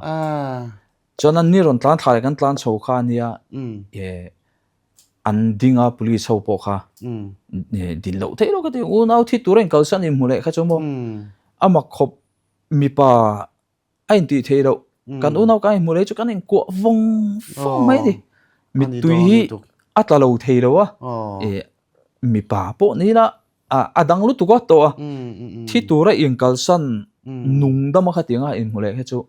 Chuan an ni rawn tlan thla leh kan tlan chho kha a nia, an ding a police ho pawh kha din loh theih loh ka ti unau thi tur a inkalsan inhmu leh kha chu maw a mak khawp mipa A intih theih loh. Kan unau kan inhmu leh chu kan inkuah vawng vawng mai a ni. Mittui hi a tla lo thei lo a. Mipa pawh ni ila a dang lutuk a tawh a. Thi tura inkalsan nung dama khatianga inhmu leh kha chu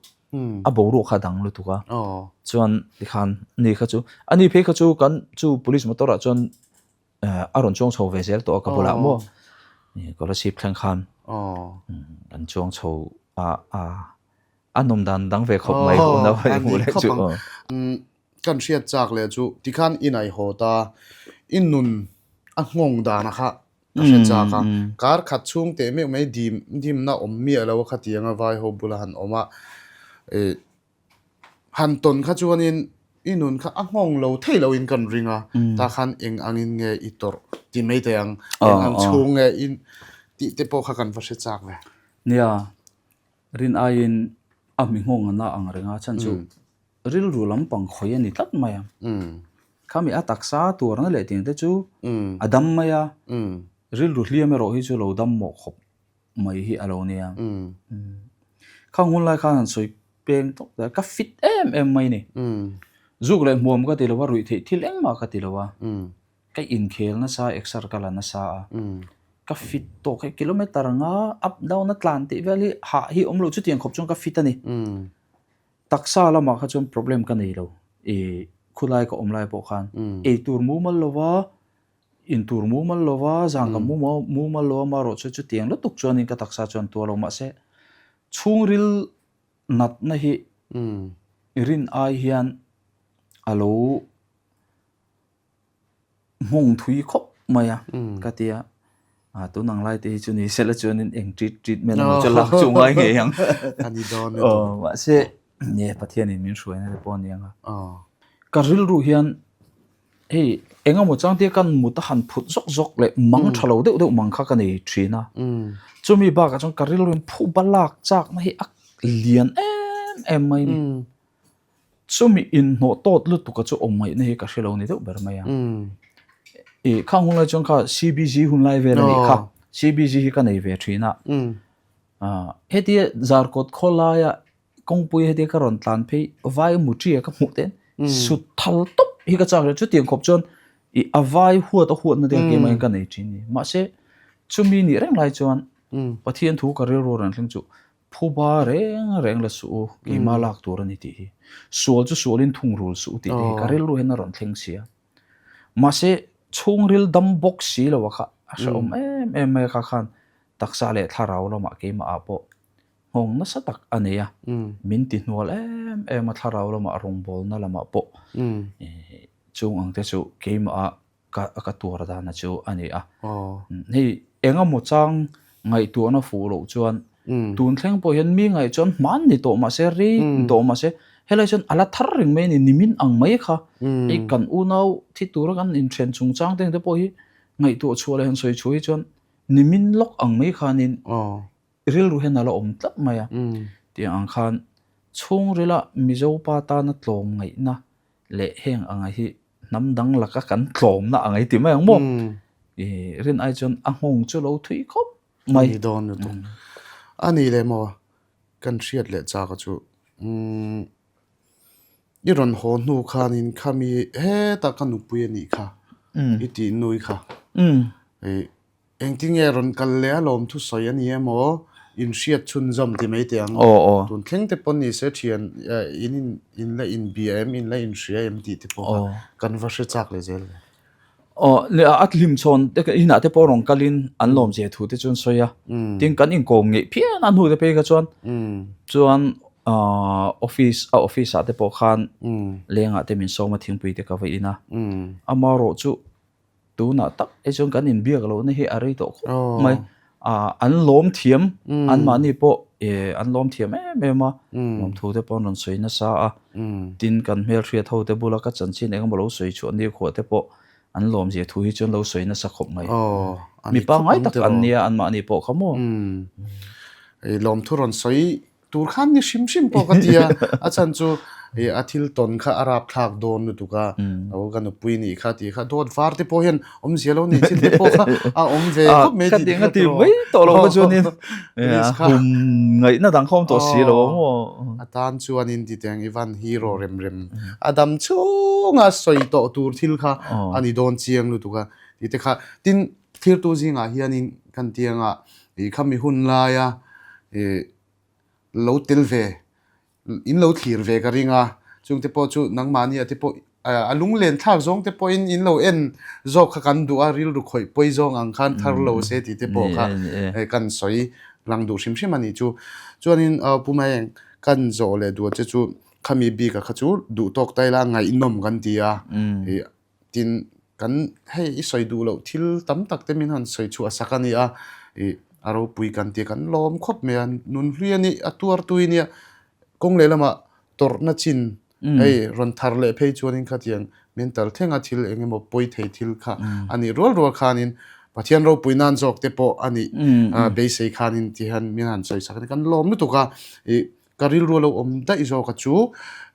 a boruak kha a dang lutuk a. Chuan tikhan ni kha chu ani phei kha chu kan chu police motor ah chuan a rawn chuang chho ve zel tawh a ka bulah maw scholarship thleng khan kan chuang chho a a a nawm dan dang ve khawp mai hun a hmuh leh chu kan hriat chak leh chu tikhan i nai haw ta i nun a nghawng dan a kha ka hre chak a kar khat chhung teh meuh mai dim dimna awm miah lo a khatiang a vai ho bula han awm a Han tawn kha chuanin i nun kha a nghawng lo thei loin kan ring a, tah khan eng angin nge i tawrh ti mai thei ang, eng ang chhung nge i tih te pawh kha kan va hre chak ve. Nia, rin aiin a mi nghawng a na ang reng a, chhan chu rilru lampang khawi a ni tlat mai a. Khami a taksa tuarna leh tiang te chu a dam mai a, rilru hliam erawh hi chu lo dam mawh khawp mai hi a lo nia. Khang hun lai khan han sawi peng tawk ta ka fit em em mai ni. Zuk leh hmuam ka ti lo a, ruih theih thil engmah ka ti lo a. Ka inkhel nasa, exer ka la nasa a. Ka fit tawk hei kilometer nga up down a tlan tih vel hi hah hi awm lo chutiang khawp chuan ka fit a ni. Taksa lamah kha chuan problem ka nei lo. Ih khulai ka awm lai pawh khan eitur mumal lova Intur mumal lova, zan ka mumal lo a marawh chu chutiang lutuk chuanin ka taksa chuan tuar lo mahse chhungril natna hi rin ai hian a lo nghawng thui khawp mai a ka ti a, tun ang lai te hi chu ni sela chuanin eng treat treatment emaw chu lak chu ngai ngei ang mahse nge Pathianin min hruaina te pawh a ni ang a, ka rilru hian Hei eng emaw chang te kan mut a han phut zawk zawk leh mang tha lo deuh deuh mang kha ka nei thin a. Chumi bakah chuan ka rilru in phuh ba lak chakna hi a lian em em mai a ni. Chumi inhnawh tawt lutuk a chu awm ngaihna hi ka hre lo ni deuh ber mai a. Ih khang hun lai chuan kha CBG hun lai vel a nih kha. CBG hi ka nei ve thin a. Hetia Zarkawt khawlaia Kawngpui heti ka rawn tlan phei vai mutri a ka hmuh te sut thal tawp hi ka chak hle chutiang khawp chuan ih a vai huat a huatna te keimah hian ka nei thin a ni mahse chumi nih reng lai chuan Pathian thu ka rilru rawn thleng chu phuba reng reng la suh u keimah lak tur a ni tih hi sual chu sualin thungrul suh u tih te hi ka rilru hian a rawn thleng si a mahse chhungril dam bawk si lo a kha a hrehawm em em mai a kha khan taksa leh thlarau lamah keimah ah pawh nghawng nasa tak a nei a, min ti hnual em em a thlarau lamah rawngbawlna lamah pawh chung ang te chu keimah a ka ka tuar dana chu a ni a. Hei engemaw chang ngaihtuahna fuh loh chuan tun thleng pawh hian mi ngaih chuan hman ni tawh mahse rei ni tawh mahse helai chuan a la thar reng mai a ni nimin ang mai kha hei kan unau thi tura kan inthen chungchang te pawh hi ngaihtuah chhuah leh han sawi chhuah hi chuan nimin lawk ang mai khanin Rilru hian a la awm tlat mai a. Tiang ang khan chhungrila Mizo pa tana tlawm ngaihna leh heng anga hi hnam dang laka kan tlawmna ang ei ti mai ang maw? I rin ai chuan a nghawng chu lo thui khawp mai. A ni dawn lutuk. A ni leh maw? Kan hriat leh chak a chu. I rawn haw hnu khanin khami hetah ka nupui a nih kha i tih nui kha. Engtin nge rawn kal leh a lawm thusawi a ni emaw inhriat chhunzawm ti mai teh ang. Tun thleng te pawn ni se thian in in la inbia em in la inhria em tih te pawh kha kan va hre chak leh zel ve. Aw leh a hlimchhawn te inah te pawh rawn kalin an lawm zia thu te chu an sawi a. Tin kan inkawm ngeih phian a hnu te phei kha chuan chuan office a office ah te pawh khan lengah te min sawm a thingpui te ka va in a. Amaherawhchu chu Tunah tak hi chuan kan inbiak lohna hi a rei tawh khawp mai. An lawm thiam, anmahni pawh an lawm thiam em em a, lawmthu te pawh an rawn sawi nasa a. Tin, kan hmelhriat ho te bula ka chanchin engemaw lo sawi chhuah ni khuah te pawh an lawm zia thu hi chuan lo sawi nasa khawp mai. Mi pangngai tak an nia anmahni pawh kha maw. Lawmthu rawn sawi tur khan ni hrim hrim pawh ka ti a, a chhan chu. I a thil tawn kha a rapthlak dawn lutuk a, aw ka nupui nih kha tih kha dawt var te pawh hian awmzia lo nei chin te pawh kha a awm ve khawp mai tih kha ti mai tawh lo kha chuanin hum ngaihna dang kha awm tawh si lo ang aw. A tan chuanin ti teng Ivan hero rem rem a dam chhunga sawi tawh tur thil kha a ni dawn chiang lutuk a tih te kha tin thirtu zingah hianin kan tianga i khami hun laia i lo tel ve In lo thlir ve ka ring a, chungte pawh chu nangmahni te pawh a lunglen thlak zawng te pawhin in lo en zawk kha kan duh a, rilru khawih pawi zawng ang khan thar lo se tih te pawh kha kan sawi lang duh hrim hrim a nih chu. Chuanin Pu Maeng kan zawh leh duh che chu khami bik a kha chu duh tawk ta ila ngaihnawm kan ti a, Tin, kan hei i sawi duh loh thil tam tak te min han sawi chhuah sak a ni a, ih a ropui kan ti a, kan lawm khawp mai a, nun hlui a nih, a tuar tui a nia, kawng leh lamah tawrhna chin hei rawn thar leh phei chuanin khatiang mental thlenga thil eng emaw pawi thei thil kha a nih rual rual khanin Pathian ropui nan zawk te pawh a nih beisei khanin ti hian min han sawi sak a ni, kan lawm lutuk a, ih ka rilru a lo awm daih zawk a chu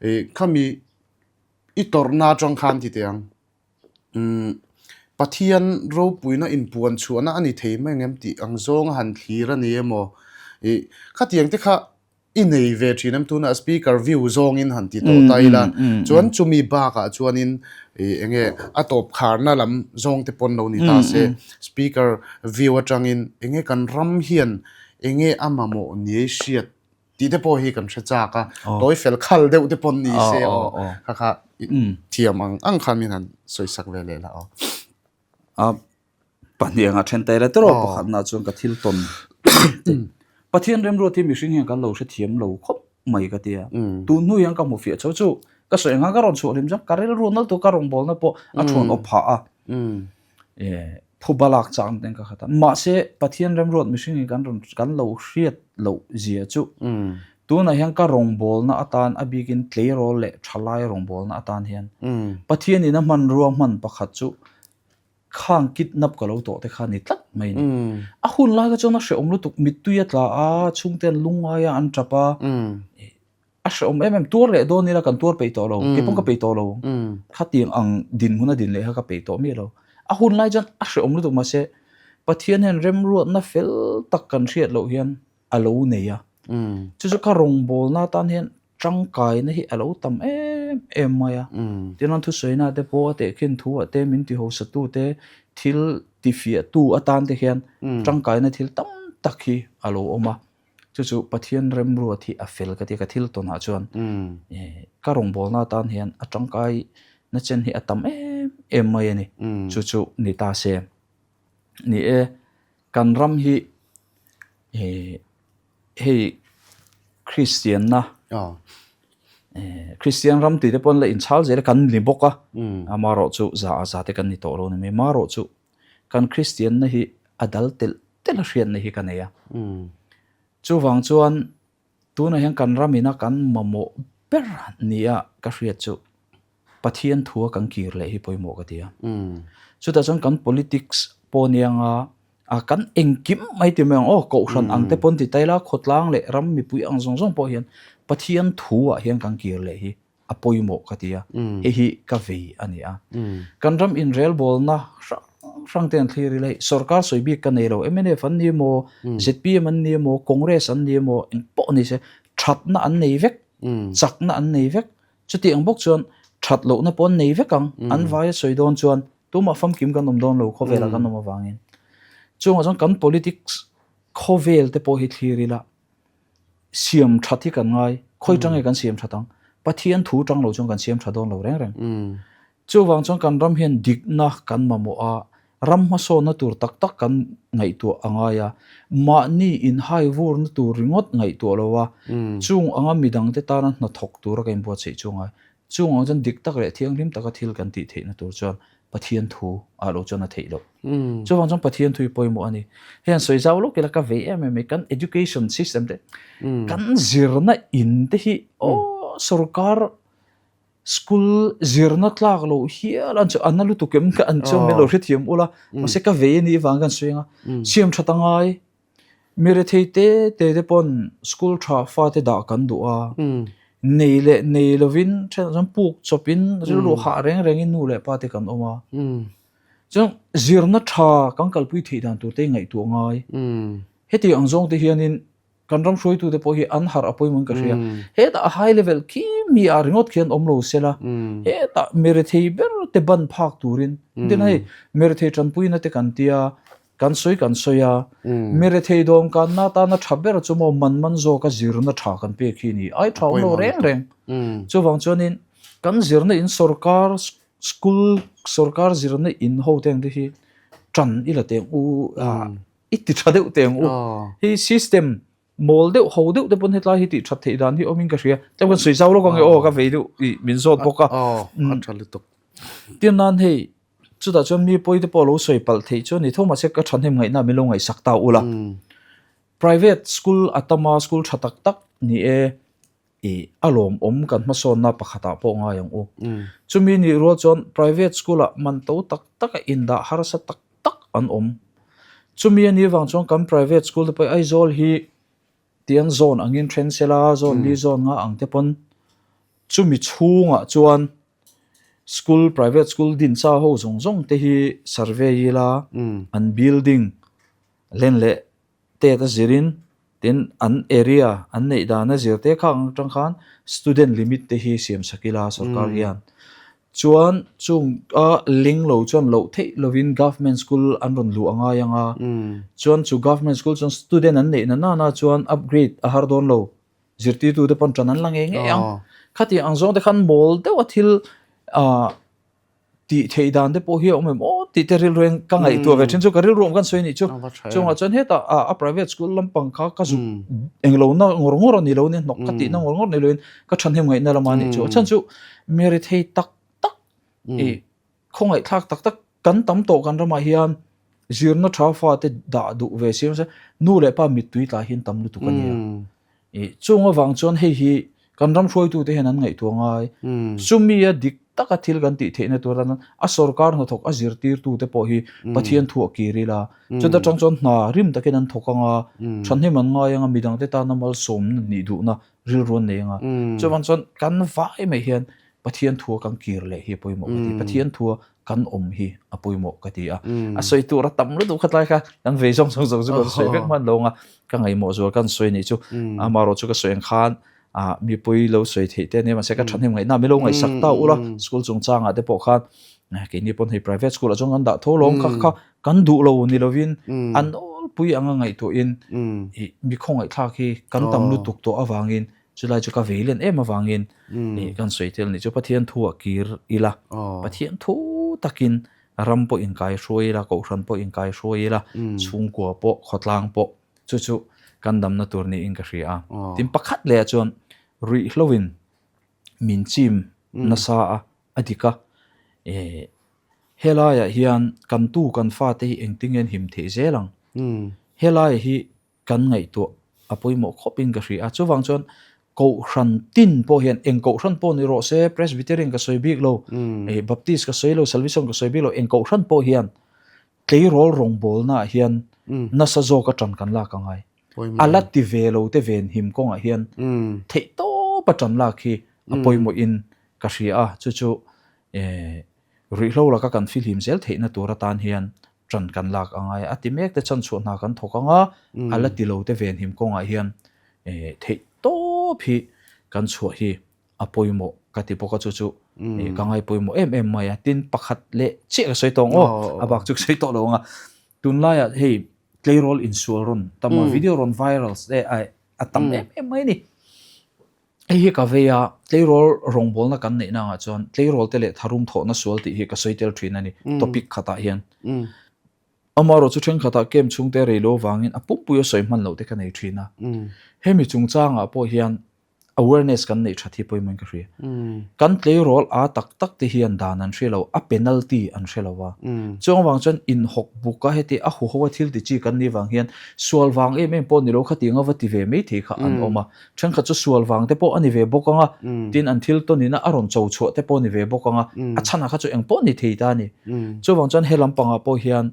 ih khami I tawrhna atang khan ti teh ang. Umm Pathian ropuina inpuan chhuahna a ni thei mai ang em tih ang zawnga han thlir a ni emaw? Ih khatiang te kha i nei ve thin em tunah speaker view zawngin han ti tawh ta ila chuan chumi bakah chuanin ih eng nge a tawp kharna lam zawng te pawn lo ni ta se speaker view atangin eng nge kan ram hian eng nge a mamawh niai hriat Tih te pawh hi kan hre chak a, tawi fel khal deuh te pawn ni se aw, kha kha thiam ang ang khan min han sawi sak ve leh la aw. A pahnih anga then tai la tawrh pakhatna chuan ka thil tawn Pathian remruat hi mihring hian kan lo hrethiam lo khawp mai ka tia. Tun hnu hian ka hmu fiah chho chu ka sawi ang khan ka rawn chhuah hlim chuan ka rilru nal tur ka rawngbawlna pawh a thuan awp phah a. Phuba lak chang ten ka khat a. Mahse, Pathian remruat mihring in kan rawn kan lo hriat loh zia chu tunah hian ka rawngbawlna atan a bikin tleirawl leh thalai rawngbawlna atan hian Pathian in a hmanrua hman pakhat chu khang kidnap ka lo tawh te kha ni tlat mai a ni. A hun lai kha chuan a hrehawm lutuk mittui a tla a, chhungte an lungngai a, an tap a. A hrehawm em em, tuar leh dawn ila kan tuar peih tawh lo, kei pawh ka peih tawh lo, khatiang ang dinhmun a din leh kha ka peih tawh miah lo. A hun lai chuan a hrehawm lutuk mahse Pathian hian remruatna fel tak kan hriat loh hian a lo nei a. Chu chu ka rawngbawlna atan hian tangkaina hi a lo tam em em mai a. Tin an thusawina te pawh a tehkhin thu ah te min tihawsatu te thil tifiahtu atan te hian tangkaina thil tam tak hi a lo awm a. Chu chu Pathian remruat hi a fel ka ti a, ka thil tawnah chuan ka rawngbawlna atan hian a tangkai na chen hi a tam em em mai a ni. Chu chu ni ta se. Ni e, kan ram hi hei Kristianna, Kristian ram tih te pawh an la inchhal zel a, kan ni bawk a, amaherawh chu za a za te kan ni tawh lo a ni mai. Amaherawh chu kan Kristianna hi a dal telh telh a hriatna hi ka nei a. Chuvang chuan tunah hian kan ram ina kan mamawh ber nia ka hriat chu Pathian thua kan kir leh hi pawimawh ka ti a. Chutah chuan kan politics pawh nia anga a kan engkim mai ti mai ang aw kohhran ang te pawn ti ta ila khawtlang leh ram mipui ang zawng zawng pawh hian Pathian thuah hian kan kir leh hi a pawimawh ka ti a, hei hi ka vei a ni a. Kan ram inrelbawlna hrang hrang te an thlir ila hei sorkar sawi bik ka nei lo, mnf an ni emaw, zpm an ni emaw, Congress an ni emaw eng pawh ni se thatna an nei vek, chakna an nei vek, chuti ang bawk chuan that lohna pawh an nei vek ang, an vaia sawi dawn chuan tumah famkim kan awm dawn lo khawvelah kan awm avangin. Chungah chuan kan politics khawvel te pawh hi thlir ila Siam that hi kan ngai, khawi tang nge kan siam that ang? Pathian thu tang lo chuan kan siam tha dawn lo reng reng. Chuvang chuan kan ram hian dikna kan mamawh a, ram hmasawnna tur tak tak kan ngaihtuah a ngai a, mahni inhai vurna tur ringawt ngaihtuah lo a, chung anga midangte tana hnathawk tura ka inbuatsaih chu a ngai. Chung ang chuan dik tak leh thianghlim taka thil kan tih theihna tur chuan Pathian thu ah lo chuan a theih loh. Chuvang chuan Pathian thu hi pawimawh a ni. Hei an sawi zau lawk ila ka vei em em mai kan education system te kan zirna in te hi aw sorkar school zirna tlak loh hial an chu a na lutuk em ka an chuan min lo hrethiam ula mahse ka vei a nih vang kan sawi anga siam tha ta ngai mi rethei te te te pawn school tha fate dah kan duh a. Nei leh nei lovin thenkhat chuan puk chawpin rilru hah reng rengin nu leh pa te kan awm a. Chuan zirna tha kan kalpui theih dan tur te ngaihtuah ngai. Heti ang zawng te hianin kan ram hruaitute pawh hi an harh a pawimawh in ka hria. Hetah a high level khi mi ah ringawt khian awm lo sela, hetah mirethei ber te ban phak turin, tin hei mirethei tanpuina te kan tia, kan sawi kan sawi a, mirethei dawmkanna atana tha ber chu maw man man zawka zirna tha kan pek hi a ni, ai tha awm lo reng reng. Chuvang chuanin kan zirna in sorkar school sorkar zirna in ho te ang te hi tan i la teng u a. I ti tha deuh teh ang u. Hei system mawl deuh ho deuh te pawn hetlai hi tih that theih dan hi awmin ka hria. Tlem kan sawi zau lawk ang e aw ka vei deuh i min zawt bawk a. A tha lutuk. Tin nan hei chutah chuan mi pawi te pawh lo sawi palh theih chu a ni tho mahse ka thahnem ngaihna min lo ngaihsak ta ula. Private school a tam a school tha tak tak ni e. I a lawmawm kan hmasawnna pakhatah pawh ngai ang u. Chumi nih rual chuan private school-ah man to tak taka indah harsa tak tak an awm. Chumi a nih vang chuan kan private school te pawh Aizawl hi tiang zone angin then sela, zone li zone nga ang te pawn chumi chhungah chuan school private school din cha ho zawng zawng te hi survey ila an building len leh tet a zirin tin an area an neih dan a zir te kha ang atang khan student limit te hi siam sak ila sorkar hian chuan chung a ling lo chuan loh theih lovin government school an rawn luh a ngai ang a chuan chu government school chuan student an neih na nana chuan upgrade a har dawn lo zirtirtu te pawn tan an la ngei ngei ang khatiang ang zawng te khan mawl deuh a thil ah. Tih theih dan te pawh hi a awm em aw tih te rilru in ka ngaihtuah ve thin chu ka rilru awm kan sawi anih chu. Chungah chuan hetah a private school lampang kha ka zuk englo na ngawr ngawr a ni lo nia hnawk ka tihna ngawr ngawr ni lo in ka thahnem ngaihna lama anih chu. A chhan chu mi rethei tak tak i khawngaihthlak tak tak kan tam tawh kan ramah hian zirna tha fate dah duh ve si nu leh pa mittui tla hian tam lutuk a nia. I chung avang chuan hei hi kan ram hruaitute hian an ngaihtuah ngai. Chumi a dik taka thil kan tih theihna tur atan a sorkar hnathawk a zirtirtute pawh hi Pathian thu a kir ila. Chuta tang chuan hna rim takin an thawk anga, thahnem an ngai anga, midangte tana malsawmna nih duhna rilru an nei anga. Chuvang chuan kan vai mai hian Pathian thu a kan kir leh hi a pawimawh ka ti. Pathian thu a kan awm hi a pawimawh ka ti a. A sawi tur a tam lutuk khatlai kha kan vei zawng zawng zawng chu kan sawi vek hman lo ang a, ka ngaihmawh zual kan sawi nih chu. Amaherawh chu ka sawi ang khan ah mipui lo sawi theih te a nia mahse ka thahnem ngaihna min lo ngaihsak ta ula school chungchangah te pawh khan keini pawn hei private school ah chuan kan dah tho lo ang kha kha kan duh lo ni lovin an nawlpui anga ngaihtuahin ih mi khawngaihthlak hi kan tam lutuk tawh avangin Chulai chu ka vei len em avangin ih kan sawi tel nih chu Pathian thu ah kir ila, Pathian thu takin ram pawh inkai hruai ila, kohhran pawh inkai hruai ila, chhungkua pawh, khawtlang pawh chu chu kan damna tur niin ka hria a. Tin pakhat leh ah chuan ruihhloin min chim nasa a, a dik a, ih helaiah hian kan tu kan fate hi engtin nge an him theih zel ang? Helai hi kan ngaihtuah a pawimawh khawp in ka hria a, chuvang chuan Kohhran tin pawh hian eng Kohhran pawh ni rawh se, Presbyterian ka sawi bik lo, eh Baptist ka sawi lo, Salvation ka sawi bik lo, eng Kohhran pawh hian tleirawl rawngbawlna ah hian nasa zawk a ṭan kan lak a ngai. A la ti ve lo te venhim kawngah hian theih tawp a ṭan lak hi a pawimawh in ka hria a, chu chu eh ruihhlo laka kan fihlim zel theihna tur atan hian ṭan kan lak a ngai a, a ti mek te chan chhuah hna kan thawk ang a, a la ti lo te venhim kawngah hian theih tawp hi kan chhuah hi a pawimawh ka ti bawk a, chu chu ka ngai pawimawh em em mai a, tin pakhat leh chiah ka sawi tawh ang aw, a bak chu ka sawi tawh lo ang a, tunlaiah hei tleirawl insual rawn tam a, video rawn viral a tam em em mai a ni. Hei hi ka vei a, tleirawl rawngbawlna kan neihna angah chuan tleirawl te leh tharum thawhna sual tih hi ka sawi tel thin a ni, topic khatah hian. Amaherawh chu thenkhatah camp chhungte rei lo avangin a pumpui a sawi hman loh te ka nei thin a. Hemi chungchangah pawh hian awareness kan neih that hi pawimawhin ka hria. Kan tleirawl a tak tak te hian dan an hre lo, a penalty an hre lo a. Chuang avang chuan inhawk buk a heti a huho a thil ti chi kan nih vang hian sual vang em em pawh ni lo khatiang a va ti ve maithei kha an awm a. Thenkhat chu sual vang te pawh a ni ve bawk ang a, tin an thil tawn ina a rawn cho chhuah te pawh a ni ve bawk ang a, a chhanah kha chu eng pawh ni thei ta a ni. Chuvang chuan he lampangah pawh hian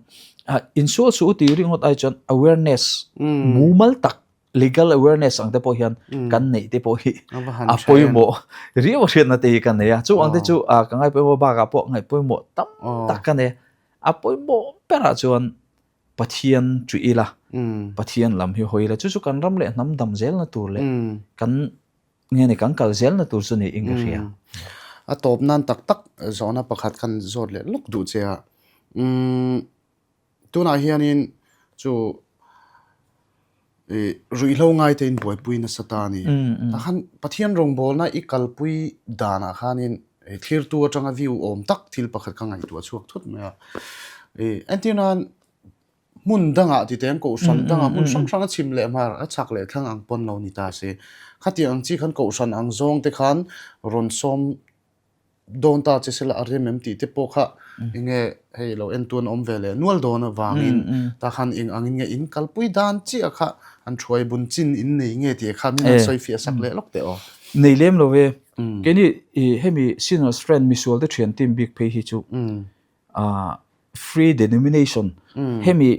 insual suh u tih ringawt ai chuan awareness mumal tak. Legal awareness ang te pawh hian kan neih te pawh hi a pawimawh riau a hriatna te hi ka nei a. Chu ang te chu ka ngai pawimawh bakah pawh ngaih pawimawh tam tak ka nei a. A pawimawh berah chuan Pathian ṭih ila, Pathian lam hi hawi ila, chu chu kan ram leh hnam dam zelna tur leh kan nge ni kan kal zelna tur chu niin ka hria. A tawp nan tak tak zawhna pakhat khan zawt leh lawk duh che a. Tunah hianin chu ih ruihhlo ngaite in buaipui nasa ta a ni. Tah khan Pathian rawngbawlna i kalpui danah khanin thlirtu atanga view awm tak thil pakhat kha ngaihtuah chhuak thut mai a. Ih entir nan hmun dangah ti teng kohhran dangah hmun hrang hrang a chhim leh hmar a chhak leh thlang ang pawn lo ni ta se. Khatiang ang chi khan kohhran ang zawng te khan rawn sawm dawn ta che sela a rem em tih te pawh kha enge hei lo en tuan awm ve leh nual dawn avangin tah khan eng angin nge in kalpui dan chiah kha an thuai bun chin in nei nge tih kha min han sawi fiah sak leh lawk teh aw. Nei lem lo e. Keini hemi Sinners Friend misual te thian team bik phei hi chu free denomination hemi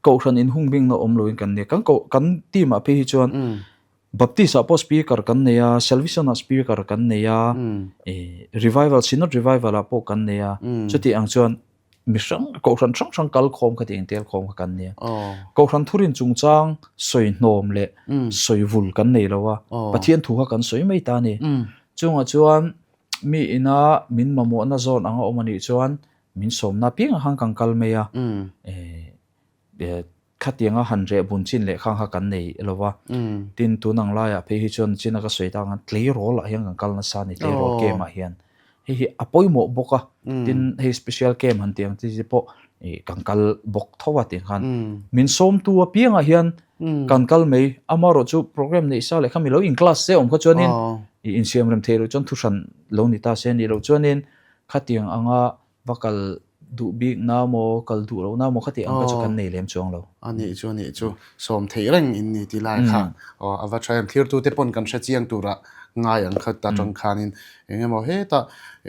Kohhran inhung bingna awm loin kan nia. Kan koh kan team ah phei hi chuan Baptist ah pawh speaker kan nei a, Salvation ah speaker kan nei a, ih revival Synod revival ah pawh kan nei a. Chuti ang chuan mi hrang kohhran hrang hrang kal khawm kha tih intel khawm kha kan nia. Kohhran thurin chungchang sawi hnawm leh sawi vul kan nei lo a, Pathian thu kha kan sawi mai ta a ni. Chungah chuan mi ina min mamawhna zawn anga awm a nih chuan Min sawmna piangah khan kan kal mai a, khatianga han reh bun chin leh khang kha kan nei lo va. Tin, tun ang laiah phei hi chuan china ka sawi tak ang tleirawl ah hian kan kal nasa a ni, tleirawl camp ah hian. Hei hi a pawimawh bawk a, tin hei special camp han tih ang chi te pawh kan kal bawk tho a tih khan. Min sawmtu apiangah hian kan kal mai, amaherawh chu program neih sa leh kha mi lo in class se awm kha chuanin insiam rem theih loh chuan thuhran lo ni ta se a nih loh chuanin Khatiang anga va kal duh bik na maw, kal duh loh na maw khatiang ang kha chu kan nei lem chuang lo. A nih chu, a nih chu. Sawm theih reng in ni ti lai kha. Aw, a va tha em. Thirtute pawn kan hre chiang tura ngai ang kha ta tang khanin eng emaw hetah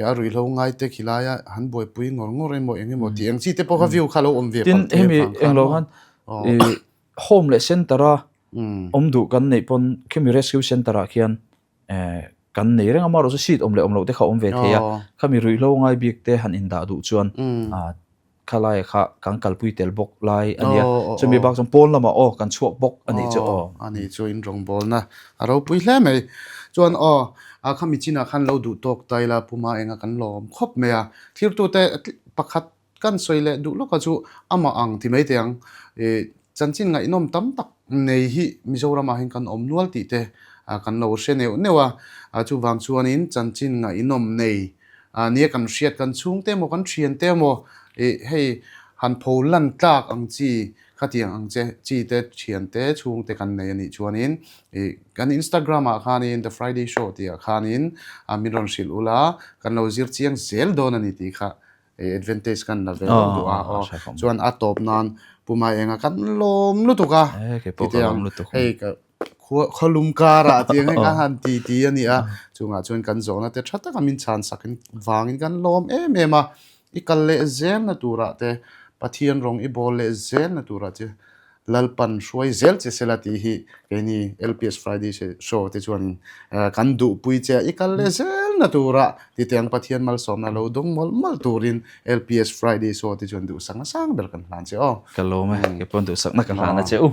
a ruihhlo ngai te khi laia han buaipui ngawr ngawr emaw eng emaw tih ang chi te pawh kha view kha lo awm ve palh thei avang khan. Tin, hemi englo khan home leh center a awm duh kan neih pawn khimi rescue center ah khian kan nei reng a amaherawhchu seat awm leh awm loh te kha awm ve thei a khami ruihhlo ngai bik te han indah duh chuan khalai kha kan kalpui tel bawk lai a nia chumi bak chuan pawn lamah aw kan chhuak bawk a nih chu aw. A nih chu in rawngbawlna a ropui hle mai chuan aw khami chinah khan lo duh tawk ta ila Puma enga kan lawm khawp mai a thirtute pakhat Kan sawi leh duh lawka chu amah ang ti mai teh ang. Ih chanchin ngaihnawm tam tak nei hi Mizoramah hian kan awm nual tih te kan lo hre neuh neuh a. Chuvang chuanin chanchin ngaihnawm nei nia kan hriat kan chhungte emaw kan thiante emaw ih hei han pho lan tlak ang chi khatiang ang che chi te thiante chhungte kan nei a nih chuanin ih kan Instagram ah khanin The Friday Show tih ah khanin min rawn hrilh ula kan lo zir chiang zel dawn a ni tih kha advantage kan la ve lo duh a aw chuan a tawp nan Pu Maenga kan lawm lutuk a titiang hei ka khawlum karah tiang hei ka han ti ti a ni a chungah chuan kan zawhna te tha taka min chhan sak in vangin kan lawm em em a i kal leh zelna turah te Pathian rawng i bawl leh zelna turah che Lalpan hruai zel che sela tih hi keini LPS Friday Show te chuanin kan duhpui che a, i kal leh zelna tura titiang Pathian malsawmna lo dawng mawlh mawlh turin LPS Friday Show te chuan duhsakna sang ber kan hlan che aw. Ka lawm e, kei pawn duhsakna ka hlan a che u.